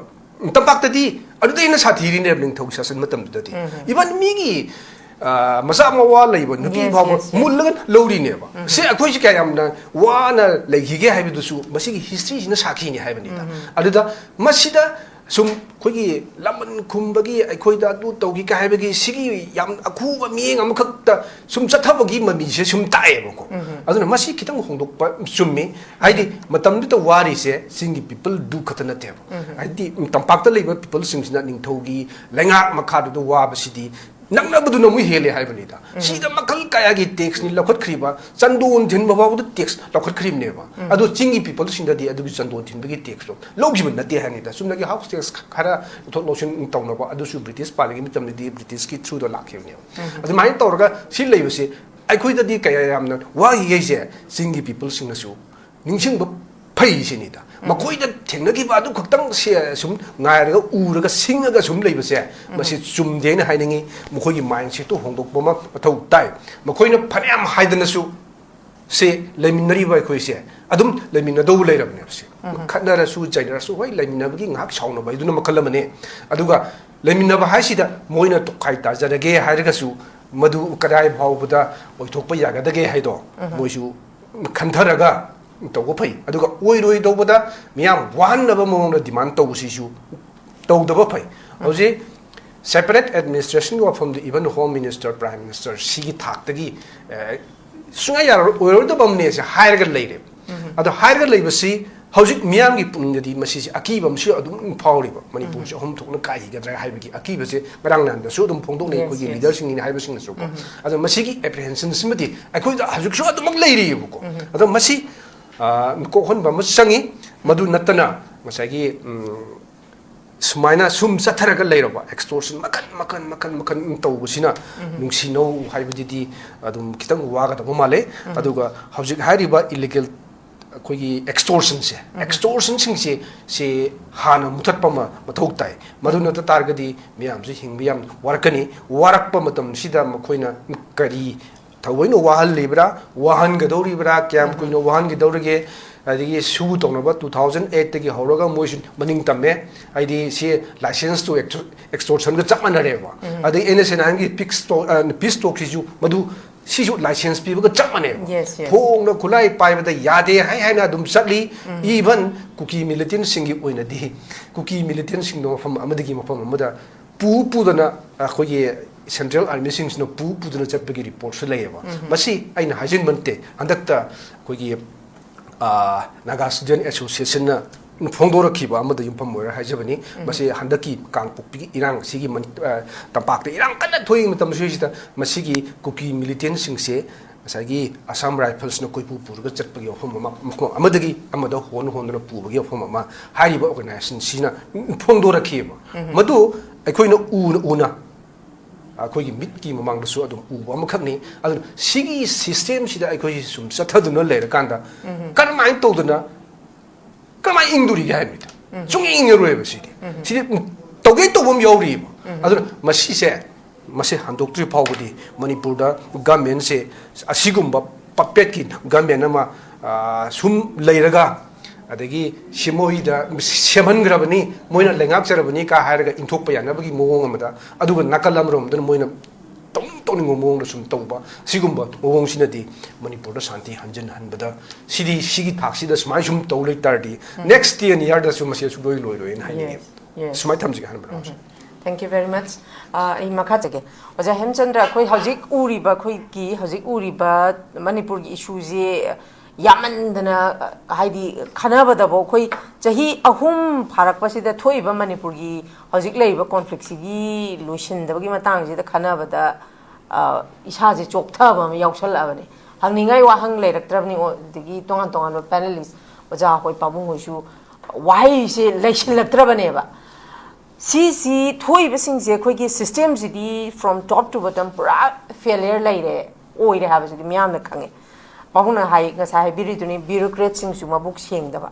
ꯇꯝꯄꯥꯛꯇꯗꯤ ꯑꯗꯨꯗꯩ ꯍꯦꯟꯅ ꯁꯥꯊꯤꯔꯤꯅꯦꯕ ꯅꯤꯡꯊꯧ ꯁꯥꯁꯟ ꯃꯇꯝꯗꯨꯗꯗꯤ꯫ Even ꯃꯤꯒꯤ, ꯑ, ꯃꯆꯥ ꯃꯋꯥ ꯂꯩꯕ ꯅꯨꯄꯤ ꯐꯥꯎꯕ ꯃꯨꯜꯂꯒ ꯂꯧꯔꯤꯅꯦꯕ꯫ ꯁꯤ ꯑꯩꯈꯣꯏꯁꯤ ꯀꯌꯥ ꯌꯥꯝꯅ ꯋꯥꯅ ꯂꯩꯈꯤꯒꯦ ꯍꯥꯏꯕꯗꯨꯁꯨ ꯃꯁꯤꯒꯤ historyꯁꯤꯅ ꯁꯥꯈꯤꯅꯤ ꯍꯥꯏꯕꯅꯤꯗ꯫ ꯑꯗꯨꯗ ꯃꯁꯤꯗ ꯁꯨꯝ ꯑꯩꯈꯣꯏꯒꯤ ꯂꯃꯟ ꯈꯨꯝꯕꯒꯤ, ꯑꯩꯈꯣꯏꯗ ꯑꯗꯨ ꯇꯧꯈꯤ ꯀꯥꯏ ꯍꯥꯏꯕꯒꯤ ꯁꯤꯒꯤ ꯌꯥꯝ ꯑꯈꯨꯕ ꯃꯤꯠꯌꯦꯡ ꯑꯃꯈꯛꯇ ꯁꯨꯝ ꯆꯠꯊꯕꯒꯤ ꯃꯃꯤꯁꯦ ꯁꯨꯝ ꯇꯥꯛꯑꯦꯕꯀꯣ꯫ ꯑꯗꯨꯅ ꯃꯁꯤ ꯈꯤꯇꯪ ꯍꯣꯡꯗꯣꯛꯄ ꯆꯨꯝꯃꯤ꯫ ꯍꯥꯏꯗꯤ ꯃꯇꯝꯗꯨꯗ ꯋꯥꯔꯤꯁꯦ ꯆꯤꯡꯒꯤ ꯄꯤꯄꯜꯗꯨ ꯈꯛꯇ ꯅꯠꯇꯦꯕ꯫ ꯍꯥꯏꯗꯤ ꯇꯝꯄꯥꯛꯇ ꯂꯩꯕ ꯄꯤꯄꯜꯁꯤꯡꯁꯤꯅ ꯅꯤꯡꯊꯧꯒꯤ ꯂꯩꯉꯥꯛ ꯃꯈꯥꯗꯨꯗ ꯋꯥꯕꯁꯤꯗꯤ ꯅꯛꯅꯕꯗꯨꯅ ꯑꯃꯨꯛ ꯍꯦꯜꯂꯦ ꯍꯥꯏꯕꯅꯤꯗ꯫ ꯁꯤꯗ ꯃꯈꯜ ꯀꯌꯥꯒꯤ ꯇꯦꯛꯁꯅꯤ ꯂꯧꯈꯠꯈ꯭ꯔꯤꯕ, ꯆꯟꯗꯣꯟ ꯊꯤꯟꯕ ꯐꯥꯎꯕꯗ ꯇꯦꯛꯁ ꯂꯧꯈꯠꯈ꯭ꯔꯤꯕꯅꯦꯕ꯫ ꯑꯗꯣ ꯆꯤꯡꯒꯤ ꯄꯤꯄꯜꯁꯤꯡꯗꯗꯤ ꯑꯗꯨꯒꯤ ꯆꯟꯗꯣꯟ ꯊꯤꯟꯕꯒꯤ ꯇꯦꯛꯁꯇꯣ ꯂꯧꯈꯤꯕ ꯅꯠꯇꯦ ꯍꯥꯏꯅꯤꯗ꯫ ꯆꯨꯝꯅꯒꯤ ꯍꯥꯎꯁ ꯇꯦꯛꯁ ꯈꯔ ꯂꯧꯊꯣꯛ ꯂꯧꯁꯤꯟ ꯇꯧꯅꯕ, ꯑꯗꯨꯁꯨ ꯕ꯭ꯔꯤꯇꯤꯁ ꯄꯥꯜꯂꯤꯉꯩ ꯃꯇꯝꯗꯗꯤ ꯕ꯭ꯔꯤꯇꯤꯁꯀꯤ ꯊ꯭ꯔꯨꯗ ꯂꯥꯛꯈꯤꯕꯅꯦꯕ꯫ ꯑꯗꯨꯃꯥꯏꯅ ꯇꯧꯔꯒ ꯁꯤ ꯂꯩꯕꯁꯦ ꯑꯩꯈꯣꯏꯗꯗꯤ ꯀꯌꯥ ꯌꯥꯝꯅ ꯋꯥꯈꯤꯒꯦꯁꯦ, ꯆꯤꯡꯒꯤ ꯄꯤꯄꯜꯁꯤꯡꯅꯁꯨ ꯅꯤꯡꯁꯤꯡꯕ ꯐꯩ ꯁꯤꯅꯤꯗ꯫ ꯃꯈꯣꯏꯗ ꯊꯦꯡꯅꯈꯤꯕ ꯑꯗꯨ ꯈꯛꯇꯪ ꯁꯦ-, ꯁꯨꯝ ꯉꯥꯏꯔꯒ, ꯎꯔꯒ, ꯁꯤꯡꯉꯒ ꯁꯨꯝ ꯂꯩꯕꯁꯦ, ꯃꯁꯤ ꯆꯨꯝꯗꯦꯅ ꯍꯥꯏꯅꯤꯡꯉꯤ꯫ ꯃꯈꯣꯏꯒꯤ ꯃꯥꯏꯟꯁꯦꯠꯇꯨ ꯍꯣꯡꯗꯣꯛꯄ ꯑꯃ ꯃꯊꯧ ꯇꯥꯏ꯫ ꯃꯈꯣꯏꯅ ꯐꯅꯌꯥꯝ ꯍꯥꯏꯗꯅꯁꯨ ꯁꯦ ꯂꯩꯃꯤꯟꯅꯔꯤꯕ ꯑꯩꯈꯣꯏꯁꯦ ꯑꯗꯨꯝ ꯂꯩꯃꯤꯟꯅꯗꯧꯕ ꯂꯩꯔꯕꯅꯦꯕ ꯁꯦ꯫ ꯈꯠꯅꯔꯁꯨ ꯆꯩꯅꯔꯁꯨ ꯍꯣꯏ ꯂꯩꯃꯤꯟꯅꯕꯒꯤ ꯉꯥꯏꯍꯥꯛ ꯁꯥꯎꯅꯕ ꯍꯥꯏꯗꯨꯅ ꯃꯈꯜ ꯑꯃꯅꯦ꯫ ꯑꯗꯨꯒ ꯂꯩꯃꯤꯟꯅꯕ ꯍꯥꯏꯁꯤꯗ ꯃꯣꯏꯅ ꯇꯣꯈꯥꯏ ꯇꯥꯖꯔꯒꯦ ꯍꯥꯏꯔꯒꯁꯨ ꯃꯗꯨ ꯀꯗꯥꯏ ꯐꯥꯎꯕꯗ ꯑꯣꯏꯊꯣꯛꯄ ꯌꯥꯒꯗꯒꯦ ꯍꯥꯏꯗꯣ ꯃꯣꯏꯁꯨ ꯈꯟꯊꯔꯒ ꯇꯧꯕ ꯐꯩ꯫ ꯑꯗꯨꯒ ꯑꯣꯏꯔꯣꯏꯗꯧꯕꯗ ꯃꯤꯌꯥꯝ ꯋꯥꯍꯟꯅꯕ ꯃꯑꯣꯡꯗ ꯗꯤꯃꯥꯟ ꯇꯧꯕꯁꯤꯁꯨ ꯇꯧꯗꯕ ꯐꯩ꯫ ꯍꯧꯖꯤꯛ separate administration ꯋꯥꯐꯝꯗ even home minister, prime minister ꯁꯤꯒꯤ ꯊꯥꯛꯇꯒꯤ, ꯑ, ꯁꯨꯡꯌꯥ ꯌꯥꯔꯔꯣꯏ, ꯑꯣꯏꯔꯣꯏꯗꯕ ꯑꯃꯅꯦꯁꯦ ꯍꯥꯏꯔꯒ ꯂꯩꯔꯦꯕ꯫ ꯑꯗꯣ ꯍꯥꯏꯔꯒ ꯂꯩꯕꯁꯤ ꯍꯧꯖꯤꯛ ꯃꯤꯌꯥꯝꯒꯤ ꯄꯨꯛꯅꯤꯡꯗꯗꯤ ꯃꯁꯤꯁꯦ ꯑꯀꯤꯕ ꯑꯃꯁꯨ ꯑꯗꯨꯝ ꯐꯥꯎꯔꯤꯕ꯫ ꯃꯅꯤꯄꯨꯔꯁꯦ ꯑꯍꯨꯝ ꯊꯣꯛꯅ ꯀꯥꯏꯈꯤꯒꯗ꯭ꯔꯥ ꯍꯥꯏꯕꯒꯤ ꯑꯀꯤꯕꯁꯦ ꯉꯔꯥꯡ ꯅꯍꯥꯟꯗꯁꯨ ꯑꯗꯨꯝ ꯐꯣꯡꯗꯣꯛꯅꯩ Yes, ꯑꯩꯈꯣꯏꯒꯤ yes. ꯂꯤꯗꯔꯁꯤꯡꯒꯤꯅꯤ ꯍꯥꯏꯕꯁꯤꯡꯅꯁꯨꯀꯣ꯫ ꯑꯗꯣ ꯃꯁꯤꯒꯤ apprehension ꯁꯤꯃꯗꯤ ꯑꯩꯈꯣꯏꯗ ꯍꯧꯖꯤꯛꯁꯨ ꯑꯗꯨꯃꯛ ꯂꯩꯔꯤꯑꯕꯀꯣ꯫ ꯑꯗꯣ ꯃꯁꯤ, ꯑ, ꯀꯣꯛꯍꯟꯕ ꯑꯃ ꯆꯪꯉꯤ꯫ ꯃꯗꯨ ꯅꯠꯇꯅ ꯉꯁꯥꯏꯒꯤ, ꯎꯝ, ꯁꯨꯃꯥꯏꯅ ꯁꯨꯝ ꯆꯠꯊꯔꯒ ꯂꯩꯔꯕ extortion ꯃꯈꯟ ꯃꯈꯟ ꯃꯈꯟ ꯃꯈꯟ ꯇꯧꯕꯁꯤꯅ ꯅꯨꯡꯁꯤꯅꯧ ꯍꯥꯏꯕꯗꯨꯗꯤ ꯑꯗꯨꯝ ꯈꯤꯇꯪ ꯋꯥꯒꯗꯕ ꯃꯥꯜꯂꯦ꯫ ꯑꯗꯨꯒ ꯍꯧꯖꯤꯛ ꯍꯥꯏꯔꯤꯕ illegal ꯑꯩꯈꯣꯏꯒꯤ extortionꯁꯦ, extortionꯁꯤꯡꯁꯦ ꯁꯤ ꯍꯥꯟꯅ ꯃꯨꯊꯠꯄ ꯑꯃ ꯃꯊꯧ ꯇꯥꯏ꯫ ꯃꯗꯨ ꯅꯠꯇ ꯇꯥꯔꯒꯗꯤ ꯃꯤꯌꯥꯝꯁꯦ ꯍꯤꯡꯕ ꯌꯥꯝ ꯋꯥꯔꯛꯀꯅꯤ꯫ ꯋꯥꯔꯛꯄ ꯃꯇꯝꯁꯤꯗ ꯃꯈꯣꯏꯅ ꯀꯔꯤ ꯊꯑꯣꯏꯅ ꯋꯥꯍꯜꯂꯤꯕ꯭ꯔꯥ, ꯋꯥꯍꯟꯒꯗꯧꯔꯤꯕ꯭ꯔꯥ, ꯀꯌꯥꯝ ꯀꯨꯏꯅ ꯋꯥꯍꯟꯒꯗꯧꯔꯤꯒꯦ? ꯑꯗꯒꯤ ꯁꯨ ꯇꯧꯅꯕ two thousand eightꯇꯒꯤ ꯍꯧꯔꯒ ꯃꯣꯏꯁꯨ ꯃꯅꯤꯡ ꯇꯝꯃꯦ꯫ ꯍꯥꯏꯗꯤ ꯁꯤ license to extor-, extortionꯒ ꯆꯞ ꯃꯥꯟꯅꯔꯦꯕ꯫ ꯑꯗꯒꯤ ꯑꯦꯟ ꯑꯦꯁ ꯑꯦꯟ ꯑꯥꯏꯟꯒꯤ peace talk, ꯑ, peace talkꯁꯤꯁꯨ ꯃꯗꯨ ꯁꯤꯁꯨ ꯂꯥꯏꯁꯦꯟꯁ ꯄꯤꯕꯒ ꯆꯞ ꯃꯥꯟꯅꯩꯕ꯫ Yes, yes. ꯐꯣꯡꯅ ꯈꯨꯠꯂꯥꯏ ꯄꯥꯏꯕꯗ ꯌꯥꯗꯦ ꯍꯥꯏ ꯍꯥꯏꯅ ꯑꯗꯨꯝ ꯆꯠꯂꯤ꯫ Even ꯀꯨꯀꯤ ꯃꯤꯂꯤꯇꯦꯟꯁꯤꯡꯒꯤ ꯑꯣꯏꯅꯗꯤ ꯀꯨꯀꯤ ꯃꯤꯂꯤꯇꯦꯟꯁꯤꯡꯗꯣ ꯃꯐꯝ ꯑꯃꯗꯒꯤ ꯃꯐꯝ ꯑꯃꯗ ꯄꯨ ꯄꯨꯗꯅ ꯑꯩꯈꯣꯏꯒꯤ ꯁꯦꯟꯇ꯭ꯔꯦꯜ ꯑꯥꯔꯃꯤꯁꯤꯡꯁꯤꯅ ꯄꯨ ꯄꯨꯗꯅ ꯆꯠꯄꯒꯤ ꯔꯤꯄꯣꯔꯠꯁꯨ ꯂꯩꯌꯦꯕ꯫ ꯃꯁꯤ ꯑꯩꯅ ꯍꯥꯏꯖꯤꯟꯕ ꯅꯠꯇꯦ꯫ ꯍꯟꯗꯛꯇ ꯑꯩꯈꯣꯏꯒꯤ ꯑ, ꯅꯥꯒꯥ ꯁ꯭ꯇꯨꯗꯦꯟꯠ ꯑꯦꯁꯣꯁꯤꯌꯦꯁꯟꯅ ꯐꯣꯡꯗꯣꯔꯛꯈꯤꯕ ꯑꯃꯗ ꯌꯨꯝꯐꯝ ꯑꯣꯏꯔ ꯍꯥꯏꯖꯕꯅꯤ꯫ ꯃꯁꯤ ꯍꯟꯗꯛꯀꯤ ꯀꯥꯡꯄꯣꯛꯄꯤꯒꯤ ꯏꯔꯥꯡ ꯑꯁꯤꯒꯤ ꯃꯅꯤ-, ꯑ, ꯇꯝꯄꯥꯛꯇ ꯏꯔꯥꯡ ꯀꯟꯅ ꯊꯣꯛꯏ ꯃꯇꯝꯁꯤꯗ ꯃꯁꯤꯒꯤ ꯀꯨꯀꯤ ꯃꯤꯂꯤꯇꯦꯟꯁꯤꯡꯁꯦ ꯉꯁꯥꯏꯒꯤ ꯑꯁꯥꯝ ꯔꯥꯏꯐꯜꯁꯅ ꯀꯣꯏꯄꯨ ꯄꯨꯔꯒ ꯆꯠꯄꯒꯤ ꯋꯥꯐꯝ ꯑꯃ, ꯃꯐꯝ ꯑꯃꯗꯒꯤ ꯑꯃꯗ ꯍꯣꯟ ꯍꯣꯟꯗꯨꯅ ꯄꯨꯕꯒꯤ ꯋꯥꯐꯝ ꯑꯃ ꯍꯥꯏꯔꯤꯕ ꯑꯣꯔꯒꯅꯥꯏꯖꯦꯁꯟꯁꯤꯅ ꯐꯣꯡꯗꯣꯔꯛꯈꯤꯑꯕ꯫ ꯃꯗꯨ ꯑꯩꯈꯣꯏꯅ ꯎꯅ ꯎꯅ ꯑꯩꯈꯣꯏꯒꯤ ꯃꯤꯠꯀꯤ ꯃꯃꯥꯡꯗꯁꯨ ꯑꯗꯨꯝ ꯎꯕ ꯑꯃꯈꯛꯅꯤ꯫ ꯑꯗꯨꯅ ꯁꯤꯒꯤ ꯁꯤꯁꯇꯦꯝꯁꯤꯗ ꯑꯩꯈꯣꯏꯁꯤ ꯁꯨꯝ ꯆꯠꯊꯗꯨꯅ ꯂꯩꯔꯀꯥꯟꯗ ꯀꯔꯝꯍꯥꯏꯅ ꯇꯧꯗꯅ ꯀꯔꯝꯍꯥꯏꯅ ꯏꯪꯗꯣꯔꯤꯒꯦ ꯍꯥꯏꯕꯅꯤꯗ꯫ ꯁꯨꯡꯏꯪ ꯏꯪꯉꯔꯣꯏꯕ ꯁꯤꯗꯤ꯫ ꯁꯤꯗꯤ ꯇꯧꯒꯦ ꯇꯧꯕ ꯑꯃ ꯌꯥꯎꯔꯤꯑꯕ꯫ ꯑꯗꯨꯅ ꯃꯁꯤꯁꯦ, ꯃꯁꯤ ꯍꯟꯗꯣꯛꯇ꯭ꯔꯤ ꯐꯥꯎꯕꯗꯤ ꯃꯅꯤꯄꯨꯔꯗ ꯒꯃꯦꯟꯁꯦ ꯑꯁꯤꯒꯨꯝꯕ ꯄꯄꯦꯠꯀꯤ ꯒꯃꯦꯟ ꯑꯃ, ꯑ, ꯁꯨꯝ ꯂꯩꯔꯒ, ꯑꯗꯒꯤ ꯁꯤ ꯃꯣꯏꯗ ꯁꯦꯝꯍꯟꯈ꯭ꯔꯕꯅꯤ, ꯃꯣꯏꯅ ꯂꯩꯉꯥꯛꯆꯔꯕꯅꯤ ꯀ ꯍꯥꯏꯔꯒ ꯏꯟꯊꯣꯛꯄ ꯌꯥꯅꯕꯒꯤ ꯃꯑꯣꯡ ꯑꯃꯗ, ꯑꯗꯨꯒ ꯅꯥꯀꯜ ꯑꯃꯔꯣꯝꯗꯅ ꯃꯣꯏꯅ ꯇꯧꯅꯤꯡ ꯇꯧꯅꯤꯡꯕ ꯃꯑꯣꯡꯗ ꯁꯨꯝ ꯇꯧꯕ, ꯁꯤꯒꯨꯝꯕ ꯃꯑꯣꯡꯁꯤꯅꯗꯤ ꯃꯅꯤꯄꯨꯔꯗ ꯁꯥꯟꯇꯤ ꯍꯟꯖꯤꯟꯍꯟꯕꯗ, ꯁꯤꯗꯤ ꯁꯤꯒꯤ ꯊꯥꯛꯁꯤꯗ ꯁꯨꯃꯥꯏꯅ ꯁꯨꯝ ꯇꯧ ꯂꯩ ꯇꯥꯔꯗꯤ, next ten year ꯗꯁꯨ ꯃꯁꯤ ꯁꯨꯡꯂꯣꯏ ꯂꯣꯏꯔꯣꯏꯅ ꯍꯥꯏꯅꯤꯡꯉꯤ꯫ Yes, yes. ꯁꯨꯃꯥꯏꯅ ꯊꯝꯖꯒꯦ, ꯍꯥꯏꯅ ꯕ꯭ꯔꯣꯁꯦ꯫ Thank you very much. ꯑ, ꯑꯩ ꯃꯈꯥ ꯆꯠꯒꯦ꯫ ꯑꯣꯖꯥ ꯍꯦꯝꯆꯟꯗ꯭ꯔ, ꯑꯩꯈꯣꯏ ꯍꯧꯖꯤꯛ ꯎꯔꯤꯕ, ꯑꯩꯈꯣꯏꯒꯤ ꯍꯧꯖꯤꯛ ꯎꯔꯤꯕ ꯃꯅꯤꯄꯨꯔꯒꯤ ꯏꯁꯨꯁꯦ ꯌꯥꯝꯃꯟꯗꯅ, ꯑ, ꯍꯥꯏꯗꯤ ꯈꯟꯅꯕꯗꯐꯥꯎ ꯑꯩꯈꯣꯏ ꯆꯍꯤ ꯑꯍꯨꯝ ꯐꯥꯔꯛꯄꯁꯤꯗ ꯊꯣꯛꯏꯕ ꯃꯅꯤꯄꯨꯔꯒꯤ ꯍꯧꯖꯤꯛ ꯂꯩꯔꯤꯕ ꯀꯣꯟꯐ꯭ꯂꯤꯛꯁꯤꯒꯤ ꯂꯣꯏꯁꯤꯟꯗꯕꯒꯤ ꯃꯇꯥꯡꯁꯤꯗ ꯈꯟꯅꯕꯗ, ꯑ, ꯏꯁꯥꯁꯦ ꯆꯣꯛꯊꯕ ꯑꯃ ꯌꯥꯎꯁꯜꯂꯛꯑꯕꯅꯤ꯫ ꯍꯪꯅꯤꯡꯉꯥꯏ ꯋꯥꯍꯪ ꯂꯩꯔꯛꯇ꯭ꯔꯕꯅꯤ꯫ ꯑꯣ-, ꯑꯗꯒꯤ ꯇꯣꯉꯥꯟ ꯇꯣꯉꯥꯟꯕ ꯄꯦꯅꯦꯂꯤꯁ ꯑꯣꯖꯥ ꯍꯣꯏ, ꯄꯥꯕꯨꯡ ꯍꯣꯏꯁꯨ ꯋꯥꯍꯩꯁꯦ ꯂꯩꯁꯤꯜꯂꯛꯇ꯭ꯔꯕꯅꯦꯕ꯫ ꯁꯤꯁꯤ ꯊꯣꯛꯏꯕꯁꯤꯡꯁꯦ ꯑꯩꯈꯣꯏꯒꯤ ꯁꯤꯁꯇꯦꯝꯁꯤꯗꯤ from top to bottom ꯄꯨꯔꯥ ꯐꯦꯂꯤꯌꯔ ꯂꯩꯔꯦ, ꯑꯣꯏꯔꯦ ꯍꯥꯏꯕꯁꯤꯗꯤ ꯃꯤꯌꯥꯝꯅ ꯈꯪꯉꯦ꯫ ꯄꯥꯕꯨꯡꯅ ꯍꯥꯏ, ꯉꯁꯥꯏ ꯍꯥꯏꯕꯤꯔꯤꯗꯨꯅꯤ, ꯕ꯭ꯌꯨꯔꯣꯀ꯭ꯔꯦꯠꯁꯤꯡꯁꯨ ꯃꯕꯨꯛ ꯁꯦꯡꯗꯕ꯫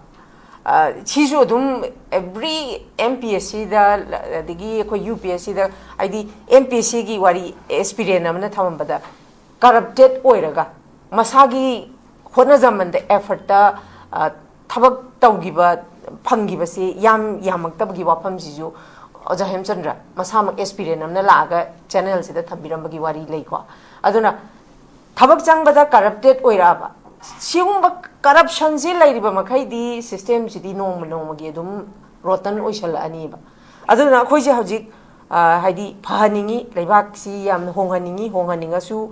ꯑ, ꯁꯤꯁꯨ ꯑꯗꯨꯝ every M P S C ꯗ, ꯑꯗꯒꯤ ꯑꯩꯈꯣꯏ U P S C ꯗ, ꯍꯥꯏꯗꯤ M P S C ꯒꯤ ꯋꯥꯔꯤ ꯑꯦꯁꯄꯤꯔꯦꯟ ꯑꯃꯅ ꯊꯝꯃꯝꯕꯗ, ꯀꯔꯞꯇꯦꯠ ꯑꯣꯏꯔꯒ ꯃꯁꯥꯒꯤ ꯍꯣꯠꯅꯖꯃꯟꯗ ꯑꯦꯐꯔꯠꯇ, ꯑ, ꯊꯕꯛ ꯇꯧꯈꯤꯕ, ꯐꯪꯈꯤꯕꯁꯤ ꯌꯥꯝ ꯌꯥꯝꯃꯛꯇꯕꯒꯤ ꯋꯥꯐꯝꯁꯤꯁꯨ ꯑꯣꯖꯥ ꯍꯦꯝꯆꯟꯗ꯭ꯔ ꯃꯁꯥꯃꯛ ꯑꯦꯁꯄꯤꯔꯦꯟ ꯑꯃꯅ ꯂꯥꯛꯑꯒ ꯆꯦꯅꯦꯜꯁꯤꯗ ꯊꯝꯕꯤꯔꯝꯕꯒꯤ ꯋꯥꯔꯤ ꯂꯩꯀꯣ꯫ ꯑꯗꯨꯅ ꯊꯕꯛ ꯆꯪꯕꯗ ꯀꯔꯞꯇꯦꯠ ꯑꯣꯏꯔꯛꯑꯕ, ꯁꯤꯒꯨꯝꯕ ꯀꯔꯞꯁꯟꯁꯤ ꯂꯩꯔꯤꯕ ꯃꯈꯩꯗꯤ ꯁꯤꯁꯇꯦꯝꯁꯤꯗꯤ ꯅꯣꯡꯃ ꯅꯣꯡꯃꯒꯤ ꯑꯗꯨꯝ ꯔꯣꯇꯟ ꯑꯣꯏꯁꯜꯂꯛꯑꯅꯤꯕ꯫ ꯑꯗꯨꯅ ꯑꯩꯈꯣꯏꯁꯦ ꯍꯧꯖꯤꯛ, ꯑ, ꯍꯥꯏꯗꯤ, ꯐꯍꯟꯅꯤꯡꯉꯤ, ꯂꯩꯕꯥꯛꯁꯤ ꯌꯥꯝꯅ ꯍꯣꯡꯍꯟꯅꯤꯡꯉꯤ, ꯍꯣꯡꯍꯟꯅꯤꯡꯉꯁꯨ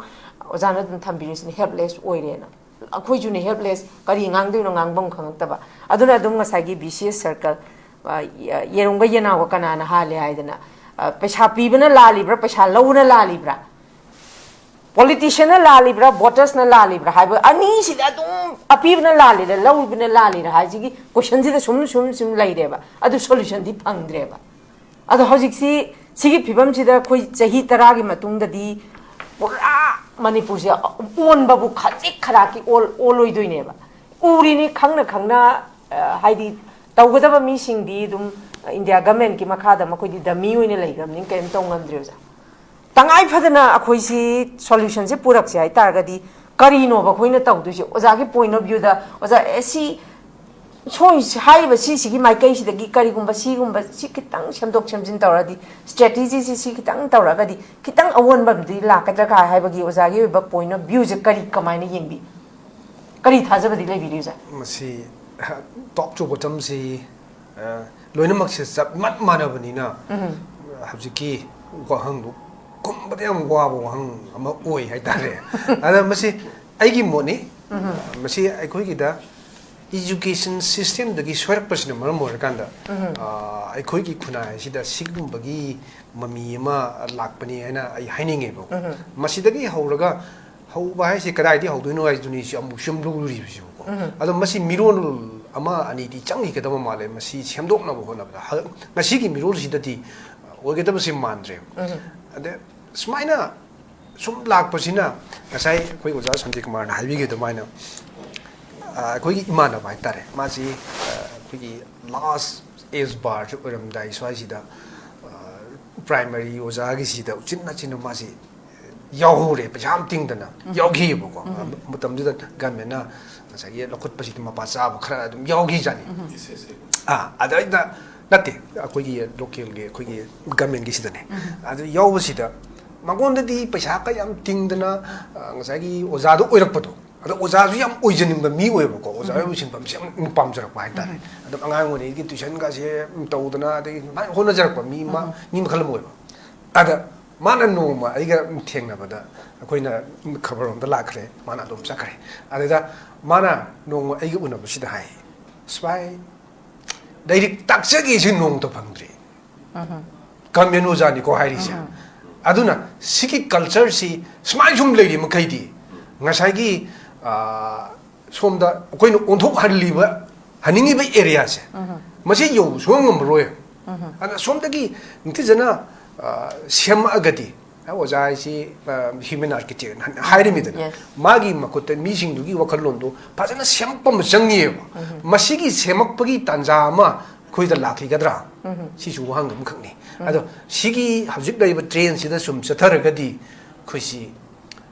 ꯑꯣꯖꯥꯅ ꯑꯗꯨꯝ ꯊꯝꯕꯤꯔꯤꯁꯤꯅ ꯍꯦꯜꯞꯂꯦꯁ ꯑꯣꯏꯔꯦꯅ꯫ ꯑꯩꯈꯣꯏꯁꯨꯅꯦ ꯍꯦꯜꯞꯂꯦꯁ, ꯀꯔꯤ ꯉꯥꯡꯗꯣꯏꯅꯣ ꯉꯥꯡꯐꯝ ꯈꯪꯉꯛꯇꯕ꯫ ꯑꯗꯨꯅ ꯑꯗꯨꯝ ꯉꯁꯥꯏꯒꯤ ꯕꯤ ꯁꯤ ꯑꯦꯁ ꯁꯔꯀꯜ, ꯑ, ꯌꯦꯔꯨꯝꯒ ꯌꯦꯅꯥꯎꯒ ꯀꯅꯥꯅ ꯍꯥꯜꯂꯦ ꯍꯥꯏꯗꯅ, ꯑ, ꯄꯩꯁꯥ ꯄꯤꯕꯅ ꯂꯥꯜꯂꯤꯕ꯭ꯔꯥ, ꯄꯩꯁꯥ ꯂꯧꯕꯅ ꯂꯥꯜꯂꯤꯕ꯭ꯔꯥ? ꯄꯣꯂꯤꯇꯤꯁꯤꯌꯟꯅ ꯂꯥꯜꯂꯤꯕ꯭ꯔꯥ, ꯚꯣꯇꯔꯁꯅ ꯂꯥꯜꯂꯤꯕ꯭ꯔꯥ ꯍꯥꯏꯕ ꯑꯅꯤꯁꯤꯗ ꯑꯗꯨꯝ, ꯑꯄꯤꯕꯅ ꯂꯥꯜꯂꯤꯔꯥ, ꯂꯧꯔꯤꯕꯅ ꯂꯥꯜꯂꯤꯔꯥ ꯍꯥꯏꯁꯤꯒꯤ ꯀꯣꯏꯁꯟꯁꯤꯗ ꯁꯨꯝ, ꯁꯨꯝ, ꯁꯨꯝ ꯂꯩꯔꯦꯕ꯫ ꯑꯗꯨ ꯁꯣꯂꯨꯁꯟꯗꯤ ꯐꯪꯗ꯭ꯔꯦꯕ꯫ ꯑꯗꯣ ꯍꯧꯖꯤꯛꯁꯤ ꯁꯤꯒꯤ ꯐꯤꯕꯝꯁꯤꯗ ꯑꯩꯈꯣꯏ ꯆꯍꯤ ꯇꯔꯥꯒꯤ ꯃꯇꯨꯡꯗꯗꯤ ꯄꯨꯔꯥ ꯃꯅꯤꯄꯨꯔꯁꯦ ꯑꯣꯟꯕꯕꯨ ꯈꯖꯤꯛ ꯈꯔꯥꯛꯀꯤ ꯑꯣꯜ-, ꯑꯣꯜꯂꯣꯏꯗꯣꯏꯅꯦꯕ꯫ ꯎꯔꯤꯅꯤ ꯈꯪꯅ ꯈꯪꯅ, ꯑ, ꯍꯥꯏꯗꯤ, ꯇꯧꯒꯗꯕ ꯃꯤꯁꯤꯡꯗꯤ ꯑꯗꯨꯝ ꯏꯟꯗꯤꯌꯥ ꯒꯃꯦꯟꯀꯤ ꯃꯈꯥꯗ ꯃꯈꯣꯏꯗꯤ ꯗꯃꯤ ꯑꯣꯏꯅ ꯂꯩꯈ꯭ꯔꯕꯅꯤꯅ ꯀꯔꯤꯝ ꯇꯧ ꯉꯝꯗ꯭ꯔꯦ, ꯑꯣꯖꯥ꯫ ꯇꯉꯥꯏ ꯐꯗꯅ ꯑꯩꯈꯣꯏꯁꯤ ꯁꯣꯂꯨꯁꯟꯁꯦ ꯄꯨꯔꯛꯁꯦ ꯍꯥꯏ ꯇꯥꯔꯒꯗꯤ, ꯀꯔꯤꯅꯣꯕ ꯑꯩꯈꯣꯏꯅ ꯇꯧꯗꯣꯏꯁꯦ? ꯑꯣꯖꯥꯒꯤ ꯄꯣꯏꯟ ꯑꯣꯐ ꯚ꯭ꯌꯨꯗ, ꯑꯣꯖꯥ, ꯑꯦ, ꯁꯤ ꯁꯣꯏ-, ꯍꯥꯏꯔꯤꯕ ꯁꯤꯁꯤꯒꯤ ꯃꯥꯏꯀꯩꯁꯤꯗꯒꯤ ꯀꯔꯤꯒꯨꯝꯕ ꯁꯤꯒꯨꯝꯕ ꯁꯤ ꯈꯤꯇꯪ ꯁꯦꯝꯗꯣꯛ ꯁꯦꯝꯖꯤꯟ ꯇꯧꯔꯗꯤ, ꯁ꯭ꯇ꯭ꯔꯦꯇꯦꯖꯤꯁꯤ ꯁꯤ ꯈꯤꯇꯪ ꯇꯧꯔꯒꯗꯤ ꯈꯤꯇꯪ ꯑꯑꯣꯟꯕ ꯑꯃꯗꯤ ꯂꯥꯛꯀꯗ꯭ꯔꯥ ꯀꯥꯏ ꯍꯥꯏꯕꯒꯤ ꯑꯣꯖꯥꯒꯤ ꯑꯣꯏꯕ ꯄꯣꯏꯟ ꯑꯣꯐ ꯚ꯭ꯌꯨꯁꯦ ꯀꯔꯤ, ꯀꯃꯥꯏꯅ ꯌꯦꯡꯕꯤ? ꯀꯔꯤ ꯊꯥꯖꯕꯗꯤ ꯂꯩꯕꯤꯔꯤ, ꯑꯣꯖꯥ? ꯃꯁꯤ ꯇꯣꯞ ꯇꯨ ꯕꯣꯇꯝꯁꯤ, ꯑ, ꯂꯣꯏꯅꯃꯛꯁꯦ ꯆꯞ ꯃꯠ ꯃꯥꯟꯅꯕꯅꯤꯅ, ꯎꯝ꯫ ꯍꯧꯖꯤꯛꯀꯤ ꯋꯥꯍꯪꯗꯨ ꯈꯨꯝꯕꯗ ꯌꯥꯝ ꯋꯥꯕ ꯋꯥꯍꯪ ꯑꯃ ꯑꯣꯏ ꯍꯥꯏꯇꯥꯔꯦ꯫ ꯑꯗ ꯃꯁꯤ ꯑꯩꯒꯤ ꯃꯣꯠꯅꯤ꯫ ꯎꯝ꯫ ꯃꯁꯤ ꯑꯩꯈꯣꯏꯒꯤꯗ ꯏꯖꯨꯀꯦꯁꯟ ꯁꯤꯁꯇꯦꯝꯗꯒꯤ ꯁꯣꯏꯔꯛꯄꯁꯤꯅ ꯃꯔꯝ ꯑꯣꯏꯔꯀꯥꯟꯗ, ꯎꯝ꯫ ꯑ, ꯑꯩꯈꯣꯏꯒꯤ ꯈꯨꯟꯅꯥꯏ ꯑꯁꯤꯗ ꯁꯤꯒꯨꯝꯕꯒꯤ ꯃꯃꯤ ꯑꯃ ꯂꯥꯛꯄꯅꯤ ꯍꯥꯏꯅ ꯑꯩ ꯍꯥꯏꯅꯤꯡꯉꯦꯕꯀꯣ꯫ ꯎꯝ꯫ ꯃꯁꯤꯗꯒꯤ ꯍꯧꯔꯒ ꯍꯧꯕ ꯍꯥꯏꯁꯦ ꯀꯗꯥꯏꯗꯒꯤ ꯍꯧꯗꯣꯏꯅꯣ ꯍꯥꯏꯗꯨꯅꯤ ꯁꯤ ꯑꯃꯨꯛ ꯁꯦꯝꯗꯣꯛꯂꯨꯔꯤꯕꯁꯤꯕꯨꯀꯣ꯫ ꯎꯝ꯫ ꯑꯗꯣ ꯃꯁꯤ ꯃꯤꯔꯣꯜ ꯑꯃ ꯑꯅꯤꯗꯤ ꯆꯪꯈꯤꯒꯗꯕ ꯃꯥꯜꯂꯦ ꯃꯁꯤ ꯁꯦꯝꯗꯣꯛꯅꯕ ꯍꯣꯠꯅꯕꯗ꯫ ꯍ-, ꯉꯁꯤꯒꯤ ꯃꯤꯔꯣꯜꯁꯤꯗꯗꯤ ꯑꯣꯏꯒꯗꯕꯁꯤ ꯃꯥꯟꯗ꯭ꯔꯦ꯫ ꯎꯝ꯫ ꯑꯗ ꯁꯨꯃꯥꯏꯅ ꯁꯨꯝ ꯂꯥꯛꯄꯁꯤꯅ ꯉꯁꯥꯏ ꯑꯩꯈꯣꯏ ꯑꯣꯖꯥ ꯁꯥꯟꯇꯤꯀꯨꯃꯥꯔꯅ ꯍꯥꯏꯕꯤꯈꯤꯕ ꯑꯗꯨꯃꯥꯏꯅ, ꯑ, ꯑꯩꯈꯣꯏꯒꯤ ꯏꯃꯥꯟꯅꯕ ꯍꯥꯏꯇꯥꯔꯦ, ꯃꯥꯁꯤ, ꯑ, ꯑꯩꯈꯣꯏꯒꯤ ꯂꯥꯁ ꯑꯦꯖ ꯕꯥꯔꯁꯤ ꯑꯣꯏꯔꯝꯗꯥꯏ ꯁ꯭ꯋꯥꯏꯁꯤꯗ, ꯑ, ꯄ꯭ꯔꯥꯏꯃꯔꯤ ꯑꯣꯖꯥꯒꯤꯁꯤꯗ ꯎꯆꯤꯟ ꯅꯥꯆꯤꯟꯅ ꯃꯥꯁꯤ ꯌꯥꯎꯍꯧꯔꯦ, ꯄꯩꯁꯥ ꯌꯥꯝ ꯇꯤꯡꯗꯅ ꯎꯝ꯫ ꯌꯥꯎꯈꯤꯑꯕꯀꯣ꯫ ꯎꯝ꯫ ꯃꯇꯝꯗꯨꯗ ꯒꯃꯦꯟꯅ ꯉꯁꯥꯏꯒꯤ ꯂꯧꯈꯠꯄꯁꯤꯗ ꯃꯄꯥ ꯆꯥꯕ ꯈꯔ ꯑꯗꯨꯝ ꯌꯥꯎꯈꯤꯖꯥꯠꯅꯤ꯫ ꯎꯝ꯫ ꯑꯥ, ꯑꯗꯩꯗ ꯅꯠꯇꯦ, ꯑꯩꯈꯣꯏꯒꯤ ꯂꯣꯀꯦꯜꯒꯤ, ꯑꯩꯈꯣꯏꯒꯤ ꯒꯃꯦꯟꯒꯤꯁꯤꯗꯅꯦ꯫ ꯎꯝ꯫ ꯑꯗꯨ ꯌꯥꯎꯕꯁꯤꯗ ꯃꯉꯣꯟꯗꯗꯤ ꯄꯩꯁꯥ ꯀ ꯌꯥꯝ ꯇꯤꯡꯗꯅ, ꯑ, ꯉꯁꯥꯏꯒꯤ ꯑꯣꯖꯥꯗꯣ ꯑꯣꯏꯔꯛꯄꯗꯣ, ꯑꯗꯣ ꯑꯣꯖꯥꯁꯨ ꯌꯥꯝ ꯑꯣꯏꯖꯅꯤꯡꯕ ꯃꯤ ꯑꯣꯏꯌꯦꯕꯀꯣ, ꯑꯣꯖꯥ ꯑꯣꯏꯕ ꯁꯤꯟꯐꯝꯁꯦ ꯌꯥꯝ ꯄꯥꯝꯖꯔꯛꯄ ꯍꯥꯏꯇꯥꯔꯦ꯫ ꯑꯗꯨꯝ ꯑꯉꯥꯡ ꯑꯣꯏꯔꯤꯉꯩꯒꯤ ꯇ꯭ꯋꯤꯁꯟꯒꯁꯦ ꯇꯧꯗꯅ, ꯑꯗꯒꯤ ꯑꯗꯨꯃꯥꯏꯅ ꯍꯣꯠꯅꯖꯔꯛꯄ ꯃꯤ ꯑꯃ, ꯃꯤ ꯃꯈꯜ ꯑꯃ ꯑꯣꯏꯕ꯫ ꯑꯗ ꯃꯥꯅ ꯅꯣꯡꯃ ꯑꯩꯒ ꯊꯦꯡꯅꯕꯗ, ꯑꯩꯈꯣꯏꯅ ꯈꯕꯔ ꯔꯣꯝꯗ ꯂꯥꯛꯈ꯭ꯔꯦ, ꯃꯥꯅ ꯑꯗꯣꯝ ꯆꯠꯈ꯭ꯔꯦ꯫ ꯑꯗꯨꯗ ꯃꯥꯅ ꯅꯣꯡꯃ ꯑꯩꯒ ꯎꯅꯕꯁꯤꯗ ꯍꯥꯏ, "ꯑꯁ ꯚꯥꯏ, ꯂꯥꯏꯔꯤꯛ ꯇꯥꯛꯆꯒꯦꯁꯤ ꯅꯣꯡꯃꯇ ꯐꯪꯗ꯭ꯔꯤ꯫ ꯒꯚꯔꯟꯃꯦꯟ ꯑꯣꯖꯥꯅꯤꯀꯣ ꯍꯥꯏꯔꯤꯁꯦ꯫ ꯑꯗꯨꯅ ꯁꯤꯒꯤ ꯀꯜꯆꯔꯁꯤ ꯁꯨꯃꯥꯏꯅ ꯁꯨꯝ ꯂꯩꯔꯤ ꯃꯈꯩꯗꯤ, ꯉꯁꯥꯏꯒꯤ, ꯑ, ꯁꯣꯝꯗ ꯑꯩꯈꯣꯏꯅ ꯑꯣꯟꯊꯣꯛꯍꯜꯂꯤꯕ, ꯍꯟꯅꯤꯡꯉꯤꯕ ꯑꯦꯔꯤꯌꯥꯁꯦ, ꯃꯁꯤ ꯌꯧꯕ ꯁꯨꯡꯉꯝ ꯉꯝꯃꯔꯣꯏ꯫ ꯑꯗ ꯁꯣꯝꯗꯒꯤ ꯅꯤꯡꯊꯤꯖꯅ, ꯑ, ꯁꯦꯝꯃꯛꯑꯒꯗꯤ, ꯑ, ꯑꯣꯖꯥ ꯍꯥꯏꯁꯤ, ꯑ, human architect ꯍꯥꯏꯔꯤꯃꯤꯗꯅ, ꯃꯥꯒꯤ ꯃꯈꯨꯠꯇ ꯃꯤꯁꯤꯡꯗꯨꯒꯤ ꯋꯥꯈꯜꯂꯣꯟꯗꯣ ꯐꯖꯅ ꯁꯦꯝꯃꯛꯄ ꯑꯃ ꯆꯪꯉꯤꯑꯕ꯫ ꯃꯁꯤꯒꯤ ꯁꯦꯝꯃꯛꯄꯒꯤ ꯇꯥꯟꯖꯥ ꯑꯃ ꯑꯩꯈꯣꯏꯗ ꯂꯥꯛꯈꯤꯒꯗ꯭ꯔꯥ? ꯁꯤꯁꯨ ꯋꯥꯍꯪ ꯑꯃꯈꯛꯅꯤ꯫ ꯑꯗꯣ ꯁꯤꯒꯤ ꯍꯧꯖꯤꯛ ꯂꯩꯔꯤꯕ ꯇ꯭ꯔꯦꯟꯁꯤꯗ ꯁꯨꯝ ꯆꯠꯊꯔꯒꯗꯤ ꯑꯩꯈꯣꯏꯁꯤ,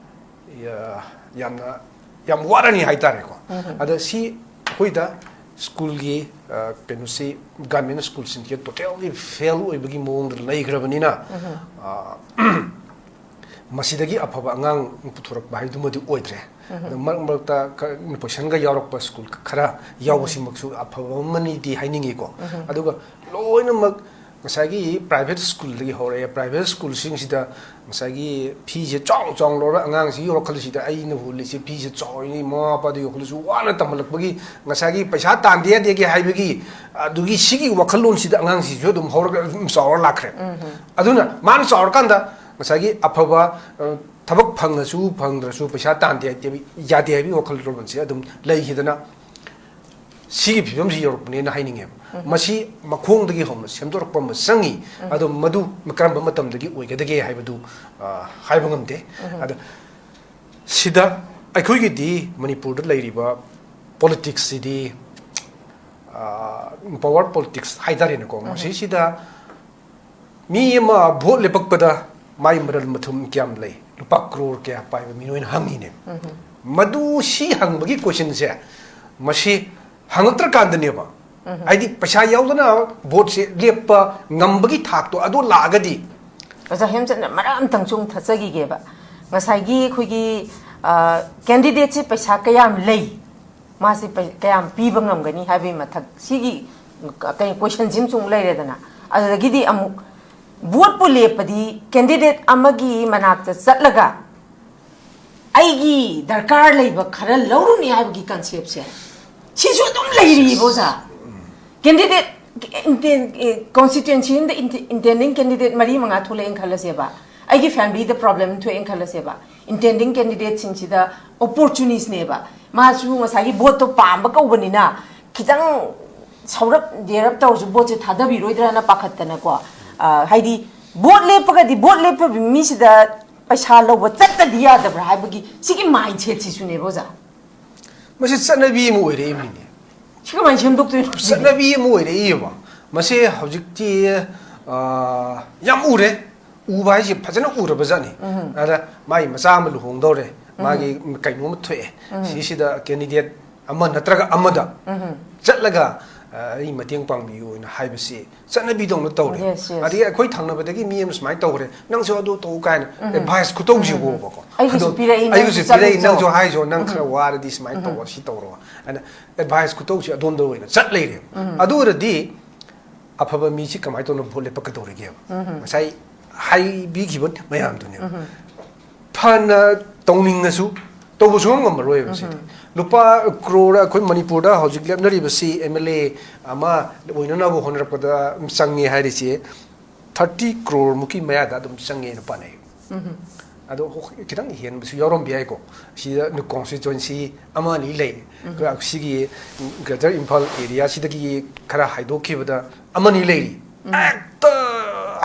ꯌꯥ-, ꯌꯥꯝꯅ, ꯌꯥꯝ ꯋꯥꯔꯅꯤ ꯍꯥꯏꯇꯥꯔꯦꯀꯣ꯫ ꯑꯗ ꯁꯤ ꯑꯩꯈꯣꯏꯗ ꯁ꯭ꯀꯨꯜꯒꯤ, ꯑ, ꯀꯩꯅꯣꯁꯤ, ꯒꯚꯔꯟꯃꯦꯟ ꯁ꯭ꯀꯨꯜꯁꯤꯡꯁꯦ totally fail ꯑꯣꯏꯕꯒꯤ ꯃꯑꯣꯡꯗ ꯂꯩꯈ꯭ꯔꯕꯅꯤꯅ, ꯑ, ꯃꯁꯤꯗꯒꯤ ꯑꯐꯕ ꯑꯉꯥꯡ ꯄꯨꯊꯣꯔꯛꯄ ꯍꯥꯏꯕꯗꯨꯃꯗꯤ ꯑꯣꯏꯗ꯭ꯔꯦ꯫ ꯑꯗꯣ ꯃꯔꯛ ꯃꯔꯛꯇ ꯈꯔ ꯄꯣꯏꯁꯟꯒ ꯌꯥꯎꯔꯛꯄ ꯁ꯭ꯀꯨꯜ ꯈꯔ ꯌꯥꯎꯕꯁꯤꯃꯛꯁꯨ ꯑꯐꯕ ꯑꯃꯅꯤꯗꯤ ꯍꯥꯏꯅꯤꯡꯉꯤꯀꯣ꯫ ꯑꯗꯨꯒ ꯂꯣꯏꯅꯃꯛ ꯉꯁꯥꯏꯒꯤ ꯄ꯭ꯔꯥꯏꯚꯦꯠ ꯁ꯭ꯀꯨꯜꯗꯒꯤ ꯍꯧꯔꯛꯑꯦ꯫ ꯄ꯭ꯔꯥꯏꯚꯦꯠ ꯁ꯭ꯀꯨꯜꯁꯤꯡꯁꯤꯗ ꯉꯁꯥꯏꯒꯤ ꯐꯤꯁꯦ ꯆꯥꯎ ꯆꯥꯎꯅ ꯂꯧꯔꯒ ꯑꯉꯥꯡꯁꯤꯒꯤ ꯋꯥꯈꯜꯁꯤꯗ ꯑꯩꯅ ꯍꯨꯜꯂꯤꯁꯦ ꯐꯤꯁꯦ ꯆꯥꯎꯔꯤꯅꯤ, ꯃꯃꯥ ꯃꯄꯥꯗꯒꯤ ꯌꯣꯛꯈꯠꯂꯁꯨ ꯋꯥꯅ ꯇꯝꯍꯜꯂꯛꯄꯒꯤ ꯉꯁꯥꯏꯒꯤ ꯄꯩꯁꯥ ꯇꯥꯟꯗ ꯌꯥꯗꯦꯒꯦ ꯍꯥꯏꯕꯒꯤ ꯑꯗꯨꯒꯤ ꯁꯤꯒꯤ ꯋꯥꯈꯜꯂꯣꯟꯁꯤꯗ ꯑꯉꯥꯡꯁꯤꯁꯨ ꯑꯗꯨꯝ ꯍꯧꯔꯒ ꯑꯗꯨꯝ ꯆꯥꯎꯔ ꯂꯥꯛꯈ꯭ꯔꯦ꯫ ꯑꯗꯨꯅ ꯃꯥꯅ ꯆꯥꯎꯔꯀꯥꯟꯗ ꯉꯁꯥꯏꯒꯤ ꯑꯐꯕ, ꯑ, ꯊꯕꯛ ꯐꯪꯉꯁꯨ ꯐꯪꯗ꯭ꯔꯁꯨ ꯄꯩꯁꯥ ꯇꯥꯟꯗꯦ ꯍꯥꯏꯗꯦ, ꯌꯥꯗꯦ ꯍꯥꯏꯕꯒꯤ ꯋꯥꯈꯜꯂꯣꯟꯁꯦ ꯑꯗꯨꯝ ꯂꯩꯈꯤꯗꯅ ꯁꯤꯒꯤ ꯐꯤꯕꯝꯁꯤ ꯌꯧꯔꯛꯄꯅꯦꯅ ꯍꯥꯏꯅꯤꯡꯉꯦꯕ꯫ ꯃꯁꯤ ꯃꯈꯣꯡꯗꯒꯤ ꯍꯧꯅ ꯁꯦꯝꯗꯣꯔꯛꯄ ꯑꯃ ꯆꯪꯉꯤ꯫ ꯑꯗꯣ ꯃꯗꯨ ꯀꯔꯝꯕ ꯃꯇꯝꯗꯒꯤ ꯑꯣꯏꯒꯗꯒꯦ ꯍꯥꯏꯕꯗꯨ, ꯑ, ꯍꯥꯏꯕ ꯉꯝꯗꯦ꯫ ꯑꯗ ꯁꯤꯗ ꯑꯩꯈꯣꯏꯒꯤꯗꯤ ꯃꯅꯤꯄꯨꯔꯗ ꯂꯩꯔꯤꯕ ꯄꯣꯂꯤꯇꯤꯛꯁꯁꯤꯗꯤ, ꯑ, ꯄꯋꯥꯔ ꯄꯣꯂꯤꯇꯤꯛꯁ ꯍꯥꯏꯇꯥꯔꯦꯅꯦꯀꯣ꯫ ꯃꯁꯤꯁꯤꯗ ꯃꯤ ꯑꯃ ꯚꯣꯠ ꯂꯦꯞꯄꯛꯄꯗ ꯃꯥꯏ ꯃꯔꯜ ꯃꯊꯨꯝ ꯀꯌꯥꯝ ꯂꯩ, ꯂꯨꯄꯥ ꯀ꯭ꯔꯣꯔ ꯀꯌꯥ ꯄꯥꯏꯕ ꯃꯤꯅꯣ ꯍꯥꯏꯅ ꯍꯪꯉꯤꯅꯦ꯫ ꯃꯗꯨ ꯁꯤ ꯍꯪꯕꯒꯤ ꯀꯣꯏꯁꯟꯁꯦ ꯃꯁꯤ ꯍꯪꯉꯛꯇ꯭ꯔꯀꯥꯟꯗꯅꯦꯕ꯫ ꯍꯥꯏꯗꯤ ꯄꯩꯁꯥ ꯌꯥꯎꯗꯅ ꯚꯣꯠꯁꯦ ꯂꯦꯞꯄ ꯉꯝꯕꯒꯤ ꯊꯥꯛꯇꯣ ꯑꯗꯨ ꯂꯥꯛꯑꯒꯗꯤ ꯑꯣꯖꯥ ꯍꯦꯝꯆꯟꯗ꯭ꯔ, ꯃꯔꯛ ꯑꯝꯇꯪꯁꯨ ꯑꯃꯨꯛ ꯊꯠꯆꯈꯤꯒꯦꯕ꯫ ꯉꯁꯥꯏꯒꯤ ꯑꯩꯈꯣꯏꯒꯤ ꯀꯦꯟꯗꯤꯗꯦꯠꯁꯤ ꯄꯩꯁꯥ ꯀꯌꯥꯝ ꯂꯩ, ꯃꯥꯁꯤ ꯄꯩ- ꯀꯌꯥꯝ ꯄꯤꯕ ꯉꯝꯒꯅꯤ ꯍꯥꯏꯕꯒꯤ ꯃꯊꯛ, ꯁꯤꯒꯤ ꯀꯩ ꯀꯣꯏꯁꯟꯁꯤꯃꯁꯨ ꯑꯃꯨꯛ ꯂꯩꯔꯦꯗꯅ꯫ ꯑꯗꯨꯗꯒꯤꯗꯤ ꯑꯃꯨꯛ ꯚꯣꯠꯄꯨ ꯂꯦꯞꯄꯗꯤ ꯀꯦꯟꯗꯤꯗꯦꯠ ꯑꯃꯒꯤ ꯃꯅꯥꯛꯇ ꯆꯠꯂꯒ ꯑꯩꯒꯤ ꯗꯔꯀꯥꯔ ꯂꯩꯕ ꯈꯔ ꯂꯧꯔꯨꯅꯤ ꯍꯥꯏꯕꯒꯤ ꯀꯟꯁꯦꯞꯁꯦ, ꯁꯤꯁꯨ ꯑꯗꯨꯝ ꯂꯩꯔꯤꯕ, ꯑꯣꯖꯥ꯫ ꯀꯦꯟꯗꯤꯗꯦꯠ, ꯀꯣꯟꯁꯇꯤꯇ꯭ꯋꯦꯟꯁꯤ ꯑꯃꯗ intending candidate ꯃꯔꯤ ꯃꯉꯥ ꯊꯣꯛꯂꯛꯑꯦꯅ ꯈꯜꯂꯁꯦꯕ, ꯑꯩꯒꯤ ꯐꯦꯃꯤꯂꯤꯗ ꯄ꯭ꯔꯣꯕ꯭ꯂꯦꯝ ꯊꯣꯛꯑꯦꯅ ꯈꯜꯂꯁꯦꯕ, intending candidateꯁꯤꯡꯁꯤꯗ ꯑꯣꯄꯣꯔꯆꯨꯅꯤꯁꯅꯦꯕ꯫ ꯃꯥꯁꯨ ꯉꯁꯥꯏꯒꯤ ꯚꯣꯠꯇꯣ ꯄꯥꯝꯕ ꯀꯧꯕꯅꯤꯅ ꯈꯤꯇꯪ ꯁꯧꯔꯞ ꯌꯦꯔꯞ ꯇꯧꯔꯁꯨ ꯚꯣꯠꯁꯦ ꯊꯥꯗꯕꯤꯔꯣꯏꯗ꯭ꯔꯅ ꯄꯥꯈꯠꯇꯅꯀꯣ꯫ ꯑ, ꯍꯥꯏꯗꯤ, ꯚꯣꯠ ꯂꯦꯞꯄꯒꯗꯤ ꯚꯣꯠ ꯂꯦꯞꯄꯕ ꯃꯤꯁꯤꯗ ꯄꯩꯁꯥ ꯂꯧꯕ ꯆꯠꯇꯗꯤ ꯌꯥꯗꯕ꯭ꯔꯥ ꯍꯥꯏꯕꯒꯤ ꯁꯤꯒꯤ ꯃꯥꯏꯟꯁꯦꯠꯁꯤꯁꯨꯅꯦꯕ, ꯑꯣꯖꯥ꯫ ꯃꯁꯤ ꯆꯠꯅꯕꯤ ꯑꯃ ꯑꯣꯏꯔꯛꯏꯕꯅꯤꯅꯦ꯫ ꯁꯤ ꯀꯃꯥꯏꯅ ꯁꯦꯝꯗꯣꯛꯇꯣꯏꯅꯣ ꯁꯤꯗꯤ? ꯆꯠꯅꯕꯤ ꯑꯃ ꯑꯣꯏꯔꯛꯏꯕ꯫ ꯃꯁꯤ ꯍꯧꯖꯤꯛꯇꯤ, ꯑ, ꯌꯥꯝ ꯎꯔꯦ꯫ ꯎꯕ ꯍꯥꯏꯁꯦ ꯐꯖꯅ ꯎꯔꯕ ꯖꯥꯠꯅꯤ꯫ ꯑꯗ ꯃꯥꯒꯤ ꯃꯆꯥ ꯑꯃ ꯂꯨꯍꯣꯡꯗꯧꯔꯦ, ꯃꯥꯒꯤ ꯀꯩꯅꯣꯝꯃ ꯊꯣꯛꯑꯦ, ꯁꯤꯁꯤꯗ ꯀꯦꯟꯗꯤꯗꯦꯠ ꯑꯃ ꯅꯠꯇ꯭ꯔꯒ ꯑꯃꯗ ꯆꯠꯂꯒ, ꯑ, "ꯑꯩ ꯃꯇꯦꯡ ꯄꯥꯡꯕꯤꯌꯨ" ꯍꯥꯏꯅ ꯍꯥꯏꯕꯁꯤ ꯆꯠꯅꯕꯤꯗꯧꯅ ꯇꯧꯔꯦ꯫ Yes, yes. ꯑꯗꯒꯤ ꯑꯩꯈꯣꯏ ꯊꯪꯅꯕꯗꯒꯤ ꯃꯤ ꯑꯃ ꯁꯨꯃꯥꯏꯅ ꯇꯧꯔꯦ, "ꯅꯪꯁꯨ ꯑꯗꯨ ꯇꯧ" ꯀꯥꯏꯅ ꯑꯦꯗꯚꯥꯏꯁ ꯈꯨꯇꯧꯁꯤꯕꯣꯕꯀꯣ꯫ ꯑꯩꯒꯤꯁꯨ ꯑꯗꯣ ꯄꯤꯔꯛꯏ, "ꯑꯩꯒꯤꯁꯨ ꯅꯪꯁꯨ ꯄꯤꯔꯛꯏ, ꯆꯠꯂꯨꯆꯣ꯫ ꯅꯪꯁꯨ ꯍꯥꯏꯁꯨ, ꯅꯪ ꯈꯔ ꯋꯥꯔꯗꯤ ꯁꯨꯃꯥꯏꯅ ꯇꯧꯔꯣ, ꯁꯤ ꯇꯧꯔꯣ" ꯍꯥꯏꯅ ꯑꯦꯗꯚꯥꯏꯁ ꯈꯨꯇꯧꯁꯤ ꯑꯗꯣꯝꯗ ꯑꯣꯏꯅ ꯆꯠ ꯂꯩꯔꯦꯕ꯫ ꯑꯗꯨ ꯑꯣꯏꯔꯗꯤ ꯑꯐꯕ ꯃꯤꯁꯤ ꯀꯃꯥꯏꯅ ꯇꯧꯅ ꯚꯣꯠ ꯂꯦꯞꯄꯛꯀꯗꯧꯔꯤꯒꯦꯕ? ꯉꯁꯥꯏ ꯍꯥꯏꯕꯤꯈꯤꯕ ꯃꯌꯥꯝꯗꯨꯅꯦꯕ꯫ ꯐꯅ ꯇꯧꯅꯤꯡꯉꯁꯨ ꯇꯧꯕ ꯁꯨꯡꯉꯝ ꯉꯝꯃꯔꯣꯏꯕ ꯁꯤꯗꯤ꯫ ꯂꯨꯄꯥ ꯀ꯭ꯔꯣꯔ, ꯑꯩꯈꯣꯏ ꯃꯅꯤꯄꯨꯔꯗ ꯍꯧꯖꯤꯛ ꯂꯦꯞꯅꯔꯤꯕꯁꯤ ꯑꯦꯝ ꯑꯦꯜ ꯑꯦ ꯑꯃ ꯑꯣꯏꯅꯅꯕ ꯍꯣꯠꯅꯔꯛꯄꯗ ꯆꯪꯉꯦ ꯍꯥꯏꯔꯤꯁꯦ ꯊꯥꯔꯇꯤ ꯀ꯭ꯔꯣꯔ ꯃꯨꯛꯀꯤ ꯃꯌꯥꯗ ꯑꯗꯨꯝ ꯆꯪꯉꯦꯅ ꯄꯥꯅꯩ꯫ ꯑꯗꯣ ꯍꯣ-, ꯈꯤꯇꯪ ꯍꯦꯟꯕꯁꯨ ꯌꯥꯎꯔꯝꯕ ꯌꯥꯏꯀꯣ꯫ ꯁꯤꯗ ꯀꯣꯟꯁꯇꯤꯇ꯭ꯋꯦꯟꯁꯤ ꯑꯃ ꯑꯅꯤ ꯂꯩ꯫ ꯑꯩꯈꯣꯏ ꯁꯤꯒꯤ ꯒ꯭ꯔꯦꯇꯔ ꯏꯝꯐꯥꯜ ꯑꯦꯔꯤꯌꯥꯁꯤꯗꯒꯤ ꯈꯔ ꯍꯥꯏꯗꯣꯛꯈꯤꯕꯗ ꯑꯃꯅꯤ ꯂꯩꯔꯤ꯫ ꯍꯦꯛꯇ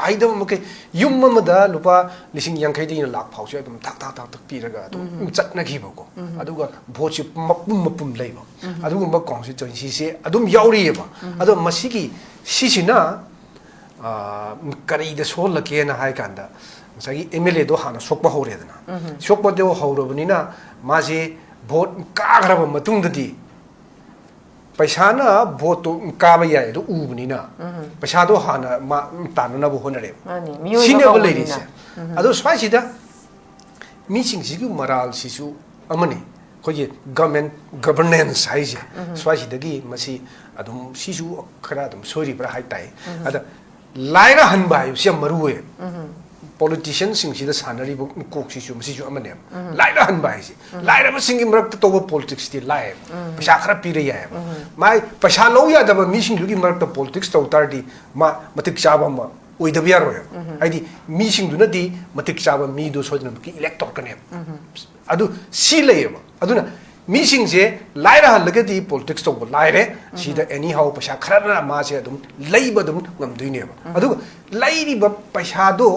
ꯍꯥꯏꯗꯕ ꯃꯈꯩ, ꯌꯨꯝ ꯑꯃꯗ ꯂꯨꯄꯥ ꯂꯤꯁꯤꯡ ꯌꯥꯡꯈꯩꯗꯒꯤꯅ ꯂꯥꯛ ꯐꯥꯎꯁꯦ ꯑꯗꯨꯝ ꯊꯥꯛ ꯊꯥꯛ ꯊꯥꯛ ꯊꯥꯛ ꯄꯤꯔꯒ ꯑꯗꯨꯝ ꯆꯠꯅꯈꯤꯕꯀꯣ꯫ ꯑꯗꯨꯒ ꯚꯣꯠꯁꯦ ꯃꯄꯨꯝ ꯃꯄꯨꯝ ꯂꯩꯕ꯫ ꯑꯗꯨꯒꯨꯝꯕ ꯀꯣꯟꯁꯇꯤꯇ꯭ꯋꯦꯟꯁꯤꯁꯦ ꯑꯗꯨꯝ ꯌꯥꯎꯔꯤꯑꯕ꯫ ꯑꯗꯣ ꯃꯁꯤꯒꯤ, ꯁꯤꯁꯤꯅ, ꯑ, ꯀꯔꯤꯗ ꯁꯣꯛꯍꯜꯂꯛꯀꯦꯅ ꯍꯥꯏ ꯀꯥꯟꯗ, ꯉꯁꯥꯏꯒꯤ ꯑꯦꯝ ꯑꯦꯜ ꯑꯦꯗꯣ ꯍꯥꯟꯅ ꯁꯣꯛꯄ ꯍꯧꯔꯦꯗꯅ꯫ ꯁꯣꯛꯄꯗꯣ ꯍꯧꯔꯕꯅꯤꯅ ꯃꯥꯁꯦ ꯚꯣꯠ ꯀꯥꯈ꯭ꯔꯕ ꯃꯇꯨꯡꯗꯗꯤ ꯄꯩꯁꯥꯅ ꯚꯣꯠꯇꯣ ꯀꯥꯕ ꯌꯥꯏ ꯑꯗꯨ ꯎꯕꯅꯤꯅ, ꯎꯝ꯫ ꯄꯩꯁꯥꯗꯣ ꯍꯥꯟꯅ ꯃꯥ ꯇꯥꯟꯅꯅꯕ ꯍꯣꯠꯅꯔꯦꯕ꯫ ꯃꯥꯅꯤ, ꯃꯤꯑꯣꯏꯕ ꯁꯤꯅꯦꯕ ꯀꯧꯕꯅꯤꯅ꯫ ꯂꯩꯔꯤꯁꯦ꯫ ꯎꯝ꯫ ꯑꯗꯣ ꯁ꯭ꯋꯥꯏꯁꯤꯗ ꯃꯤꯁꯤꯡꯁꯤꯒꯤ ꯃꯔꯥꯜꯁꯤꯁꯨ ꯑꯃꯅꯤ꯫ ꯑꯩꯈꯣꯏꯒꯤ government governance ꯍꯥꯏꯁꯦ, ꯎꯝ꯫ ꯁ꯭ꯋꯥꯏꯁꯤꯗꯒꯤ ꯃꯁꯤ ꯑꯗꯨꯝ, ꯁꯤꯁꯨ ꯈꯔ ꯑꯗꯨꯝ ꯁꯣꯏꯔꯤꯕ꯭ꯔꯥ ꯍꯥꯏ ꯇꯥꯏ꯫ ꯎꯝ꯫ ꯑꯗ ꯂꯥꯏꯔꯍꯟꯕ ꯍꯥꯏꯕꯁꯤ ꯌꯥꯝ ꯃꯔꯨ ꯑꯣꯏꯌꯦꯕ꯫ ꯎꯝ꯫ Politicianꯁꯤꯡꯁꯤꯗ ꯁꯥꯟꯅꯔꯤꯕ ꯀꯣꯛꯁꯤꯁꯨ ꯃꯁꯤꯁꯨ ꯑꯃꯅꯦꯕ꯫ ꯎꯝ꯫ ꯂꯥꯏꯔꯍꯟꯕ ꯍꯥꯏꯁꯦ꯫ ꯎꯝ꯫ ꯂꯥꯏꯔꯕꯁꯤꯡꯒꯤ ꯃꯔꯛꯇ ꯇꯧꯕ politicsꯇꯤ ꯂꯥꯏꯌꯦꯕ꯫ ꯎꯝ꯫ ꯄꯩꯁꯥ ꯈꯔ ꯄꯤꯔ ꯌꯥꯏꯌꯦꯕ꯫ ꯎꯝ꯫ ꯃꯥꯏ ꯄꯩꯁꯥ ꯂꯧ ꯌꯥꯗꯕ ꯃꯤꯁꯤꯡꯗꯨꯒꯤ ꯃꯔꯛꯇ politics ꯇꯧ ꯇꯥꯔꯗꯤ ꯃꯥ ꯃꯇꯤꯛ ꯆꯥꯕ ꯑꯃ ꯑꯣꯏꯗꯕ ꯌꯥꯔꯣꯏꯕ꯫ ꯎꯝ꯫ ꯍꯥꯏꯗꯤ ꯃꯤꯁꯤꯡꯗꯨꯅꯗꯤ ꯃꯇꯤꯛ ꯆꯥꯕ ꯃꯤꯗꯣ ꯁꯣꯏꯗꯅꯃꯛꯀꯤ elect ꯇꯧꯔꯛꯀꯅꯦꯕ꯫ ꯎꯝ꯫ ꯑꯗꯨ ꯁꯤ ꯂꯩꯌꯦꯕ꯫ ꯑꯗꯨꯅ ꯃꯤꯁꯤꯡꯁꯦ ꯂꯥꯏꯔꯍꯜꯂꯒꯗꯤ politics ꯇꯧꯕ ꯂꯥꯏꯔꯦ꯫ ꯎꯝ꯫ ꯁꯤꯗ anyhow ꯄꯩꯁꯥ ꯈꯔꯅ ꯃꯥꯁꯦ ꯑꯗꯨꯝ ꯂꯩꯕ ꯑꯗꯨꯝ ꯉꯝꯗꯣꯏꯅꯦꯕ꯫ ꯎꯝ꯫ ꯑꯗꯨꯒ ꯂꯩꯔꯤꯕ ꯄꯩꯁꯥꯗꯣ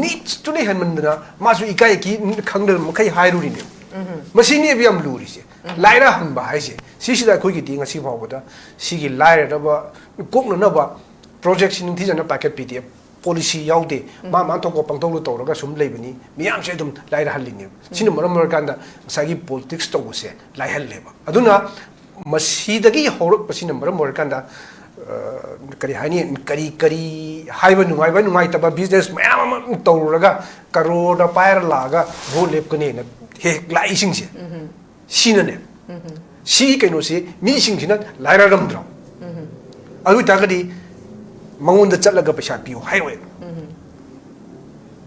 needsꯇꯨꯅ ꯍꯦꯟꯃꯟꯗꯅ ꯃꯥꯁꯨ ꯏꯀꯥꯏ ꯏꯀꯤ ꯈꯪꯗꯅ ꯃꯈꯩ ꯍꯥꯏꯔꯨꯔꯤꯅꯦꯕ꯫ ꯎꯝ꯫ ꯃꯁꯤꯅꯦꯕ ꯌꯥꯝ ꯂꯨꯔꯤꯁꯦ꯫ ꯎꯝ꯫ ꯂꯥꯏꯔꯍꯟꯕ ꯍꯥꯏꯁꯦ꯫ ꯁꯤꯁꯤꯗ ꯑꯩꯈꯣꯏꯒꯤꯗꯤ ꯉꯁꯤ ꯐꯥꯎꯕꯗ ꯁꯤꯒꯤ ꯂꯥꯏꯔꯅꯕ ꯀꯣꯛꯅꯅꯕ projectꯁꯤ ꯅꯤꯡꯊꯤꯖꯅ ꯄꯥꯏꯈꯠꯄꯤꯗꯦ꯫ Policy ꯌꯥꯎꯗꯦ꯫ ꯎꯝ꯫ ꯃꯥ ꯃꯥ ꯊꯣꯛꯄ ꯄꯪꯇꯧꯗ ꯇꯧꯔꯒ ꯁꯨꯝ ꯂꯩꯕꯅꯤ꯫ ꯃꯤꯌꯥꯝꯁꯦ ꯑꯗꯨꯝ ꯂꯥꯏꯔꯍꯜꯂꯤꯅꯦꯕ꯫ ꯁꯤꯅ ꯎꯝ꯫ ꯃꯔꯝ ꯑꯣꯏꯔꯀꯥꯟꯗ ꯉꯁꯥꯏꯒꯤ politics ꯇꯧꯕꯁꯦ ꯂꯥꯏꯍꯜꯂꯦꯕ꯫ ꯑꯗꯨꯅ ꯃꯁꯤꯗꯒꯤ ꯍꯧꯔꯛꯄꯁꯤꯅ ꯃꯔꯝ ꯑꯣꯏꯔꯀꯥꯟꯗ, ꯑ, ꯀꯔꯤ ꯍꯥꯏꯅꯤ, ꯀꯔꯤ, ꯀꯔꯤ ꯍꯥꯏꯕ ꯅꯨꯡꯉꯥꯏꯕ ꯅꯨꯡꯉꯥꯏꯇꯕ business ꯃꯌꯥꯝ ꯑꯃ ꯇꯧꯔꯨꯔꯒ ꯀꯔꯣꯔꯗ ꯄꯥꯏꯔ ꯂꯥꯛꯑꯒ ꯚꯣꯠ ꯂꯦꯞꯀꯅꯦꯅ ꯍꯦꯛ ꯂꯥꯛꯏꯁꯤꯡꯁꯦ꯫ ꯎꯝ꯫ ꯁꯤꯅꯅꯦ꯫ ꯎꯝ꯫ ꯁꯤ ꯀꯩꯅꯣꯁꯤ ꯃꯤꯁꯤꯡꯁꯤꯅ ꯂꯥꯏꯔꯔꯝꯗ꯭ꯔꯣ? ꯎꯝ꯫ ꯑꯗꯨ ꯑꯣꯏꯇꯥꯔꯒꯗꯤ ꯃꯉꯣꯟꯗ ꯆꯠꯂꯒ ꯄꯩꯁꯥ ꯄꯤꯌꯨ ꯍꯥꯏꯔꯣꯏꯕ꯫ ꯎꯝ꯫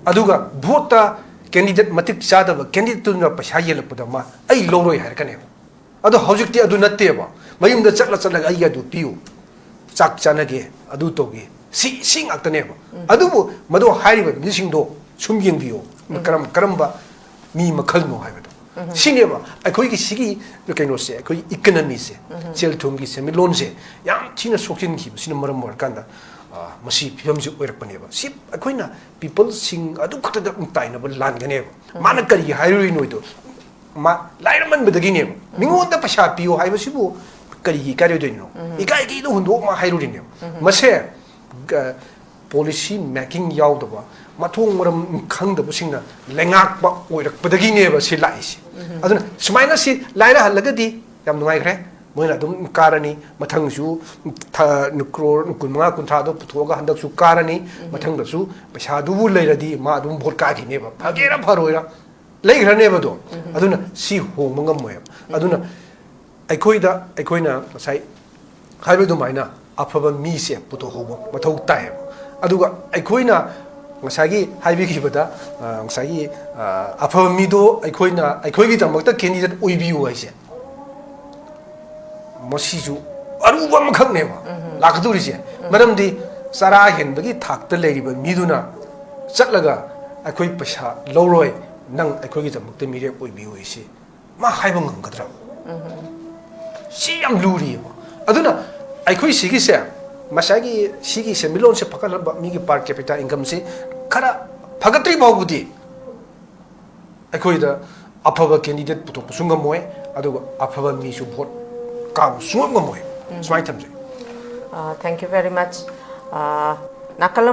ꯑꯗꯨꯒ ꯚꯣꯠꯇ candidate ꯃꯇꯤꯛ ꯆꯥꯗꯕ candidateꯇꯨꯅ ꯄꯩꯁꯥ ꯌꯦꯜꯂꯛꯄꯗ ꯃꯥ "ꯑꯩ ꯂꯧꯔꯣꯏ" ꯍꯥꯏꯔꯛꯀꯅꯦꯕ꯫ ꯑꯗꯣ ꯍꯧꯖꯤꯛꯇꯤ ꯑꯗꯨ ꯅꯠꯇꯦꯕ꯫ ꯃꯌꯨꯝꯗ ꯆꯠꯂ ꯆꯠꯂꯒ "ꯑꯩꯒꯤ ꯑꯗꯨ ꯄꯤꯌꯨ, ꯆꯥꯛ ꯆꯥꯅꯒꯦ, ꯑꯗꯨ ꯇꯧꯒꯦ", ꯁꯤ, ꯁꯤ ꯉꯥꯛꯇꯅꯦꯕ꯫ ꯎꯝ꯫ ꯑꯗꯨꯕꯨ ꯃꯗꯨ ꯍꯥꯏꯔꯤꯕ ꯃꯤꯁꯤꯡꯗꯣ ꯁꯨꯝ ꯌꯦꯡꯕꯤꯌꯣ, ꯎꯝ꯫ ꯀꯔꯝ-, ꯀꯔꯝꯕ ꯃꯤ ꯃꯈꯜꯅꯣ ꯍꯥꯏꯕꯗꯣ꯫ ꯎꯝ꯫ ꯁꯤꯅꯦꯕ ꯑꯩꯈꯣꯏꯒꯤ ꯁꯤꯒꯤ ꯀꯩꯅꯣꯁꯦ, ꯑꯩꯈꯣꯏꯒꯤ economyꯁꯦ, ꯎꯝ꯫ ꯁꯦꯜ ꯊꯨꯝꯒꯤ ꯁꯦꯟꯃꯤꯠꯂꯣꯟꯁꯦ ꯌꯥꯝ ꯊꯤꯅ ꯁꯣꯛꯆꯤꯟꯈꯤꯕꯁꯤꯅ ꯃꯔꯝ ꯑꯣꯏꯔꯀꯥꯟꯗ, ꯑ, ꯃꯁꯤ ꯐꯤꯕꯝꯁꯤ ꯑꯣꯏꯔꯛꯄꯅꯦꯕ꯫ ꯁꯤ ꯑꯩꯈꯣꯏꯅ peopleꯁꯤꯡ ꯑꯗꯨ ꯈꯛꯇꯗ ꯑꯗꯨꯝ ꯇꯥꯏꯅꯕ ꯂꯥꯟꯒꯅꯦꯕ꯫ ꯎꯝ꯫ ꯃꯥꯅ ꯀꯔꯤ ꯍꯥꯏꯔꯨꯔꯤꯅꯣꯗꯣ, ꯃꯥ ꯂꯥꯏꯔꯃꯟꯕꯗꯒꯤꯅꯦꯕ꯫ ꯎꯝ꯫ ꯃꯤꯉꯣꯟꯗ ꯄꯩꯁꯥ ꯄꯤꯌꯣ ꯍꯥꯏꯕꯁꯤꯕꯨ ꯀꯔꯤꯒꯤ ꯏꯀꯥꯏꯔꯣꯏꯗꯣꯏꯅꯣ? ꯎꯝ꯫ ꯏꯀꯥꯏ ꯏꯀꯥꯏꯗ ꯍꯨꯟꯗꯣꯛꯑꯣ ꯃꯥ ꯍꯥꯏꯔꯨꯔꯤꯅꯦꯕ꯫ ꯎꯝ꯫ ꯃꯁꯦ, ꯑ, policy making ꯌꯥꯎꯗꯕ, ꯃꯊꯣꯡ ꯃꯔꯝ ꯈꯪꯗꯕꯁꯤꯡꯅ ꯂꯩꯉꯥꯛꯄ ꯑꯣꯏꯔꯛꯄꯗꯒꯤꯅꯦꯕ ꯁꯤ ꯂꯥꯛꯏꯁꯦ꯫ ꯎꯝ꯫ ꯑꯗꯨꯅ ꯁꯨꯃꯥꯏꯅ ꯁꯤ ꯂꯥꯏꯔꯍꯜꯂꯒꯗꯤ ꯌꯥꯝ ꯅꯨꯡꯉꯥꯏꯈ꯭ꯔꯦ꯫ ꯃꯣꯏꯅ ꯑꯗꯨꯝ ꯀꯥꯔꯅꯤ꯫ ꯃꯊꯪꯁꯨ ꯊ- ꯀ꯭ꯔꯣꯔ ꯀꯨꯟꯃꯉꯥ ꯀꯨꯟꯊ꯭ꯔꯥꯗꯣ ꯄꯨꯊꯣꯛꯑꯒ ꯍꯟꯗꯛꯁꯨ ꯀꯥꯔꯅꯤ꯫ ꯃꯊꯪꯗꯁꯨ ꯄꯩꯁꯥꯗꯨꯕꯨ ꯂꯩꯔꯗꯤ ꯃꯥ ꯑꯗꯨꯝ ꯚꯣꯠ ꯀꯥꯈꯤꯅꯦꯕ, ꯐꯒꯦꯔꯥ ꯐꯔꯣꯏꯔꯥ ꯂꯩꯈ꯭ꯔꯅꯦꯕ ꯑꯗꯣ꯫ ꯑꯗꯨꯅ ꯁꯤ ꯍꯣꯡꯕ ꯉꯝꯃꯣꯏꯕ꯫ ꯑꯗꯨꯅ ꯑꯩꯈꯣꯏꯗ, ꯑꯩꯈꯣꯏꯅ ꯉꯁꯥꯏ ꯍꯥꯏꯕ ꯑꯗꯨꯃꯥꯏꯅ ꯑꯐꯕ ꯃꯤꯁꯦ ꯄꯨꯊꯣꯛꯍꯧꯕ ꯃꯊꯧ ꯇꯥꯏꯌꯦꯕ꯫ ꯑꯗꯨꯒ ꯑꯩꯈꯣꯏꯅ ꯉꯁꯥꯏꯒꯤ ꯍꯥꯏꯕꯤꯈꯤꯕꯗ, ꯑ, ꯉꯁꯥꯏꯒꯤ, ꯑ, ꯑꯐꯕ ꯃꯤꯗꯣ ꯑꯩꯈꯣꯏꯅ, ꯑꯩꯈꯣꯏꯒꯤꯗꯃꯛꯇ ꯀꯦꯟꯗꯤꯗꯦꯠ ꯑꯣꯏꯕꯤꯌꯨ ꯍꯥꯏꯁꯦ, ꯃꯁꯤꯁꯨ ꯑꯔꯨꯕ ꯑꯃꯈꯛꯅꯦꯕ ꯂꯥꯛꯀꯗꯧꯔꯤꯁꯦ꯫ ꯃꯔꯝꯗꯤ ꯆꯔꯥ ꯍꯦꯟꯕꯒꯤ ꯊꯥꯛꯇ ꯂꯩꯔꯤꯕ ꯃꯤꯗꯨꯅ ꯆꯠꯂꯒ, "ꯑꯩꯈꯣꯏ ꯄꯩꯁꯥ ꯂꯧꯔꯣꯏ, ꯅꯪ ꯑꯩꯈꯣꯏꯒꯤꯗꯃꯛꯇ ꯃꯤꯔꯦꯞ ꯑꯣꯏꯕꯤꯌꯨ" ꯍꯥꯏꯁꯦ ꯃꯥ ꯍꯥꯏꯕ ꯉꯝꯒꯗ꯭ꯔꯥ? ꯁꯤ ꯌꯥꯝ ꯂꯨꯔꯤꯑꯕ꯫ ꯑꯗꯨꯅ ꯑꯩꯈꯣꯏ ꯁꯤꯒꯤꯁꯦ, ꯉꯁꯥꯏꯒꯤ ꯁꯤꯒꯤ ꯁꯦꯟꯃꯤꯠꯂꯣꯟꯁꯦ ꯐꯒꯠꯍꯟꯕ, ꯃꯤꯒꯤ per capita incomeꯁꯤ ꯈꯔ ꯐꯒꯠꯇ꯭ꯔꯤ ꯐꯥꯎꯕꯗꯤ ꯑꯩꯈꯣꯏꯗ ꯑꯐꯕ ꯀꯦꯟꯗꯤꯗꯦꯠ ꯄꯨꯊꯣꯛꯄꯁꯨ ꯉꯝꯃꯣꯏ, ꯑꯗꯨꯒ ꯑꯐꯕ ꯃꯤꯁꯨ ꯚꯣꯠ ꯀꯥꯕ ꯁꯨꯡꯉꯝ ꯉꯝꯃꯣꯏ꯫ ꯁꯨꯃꯥꯏꯅ ꯊꯝꯖꯩ꯫ Uh, thank you very much. Uh, ꯅꯥꯀꯜ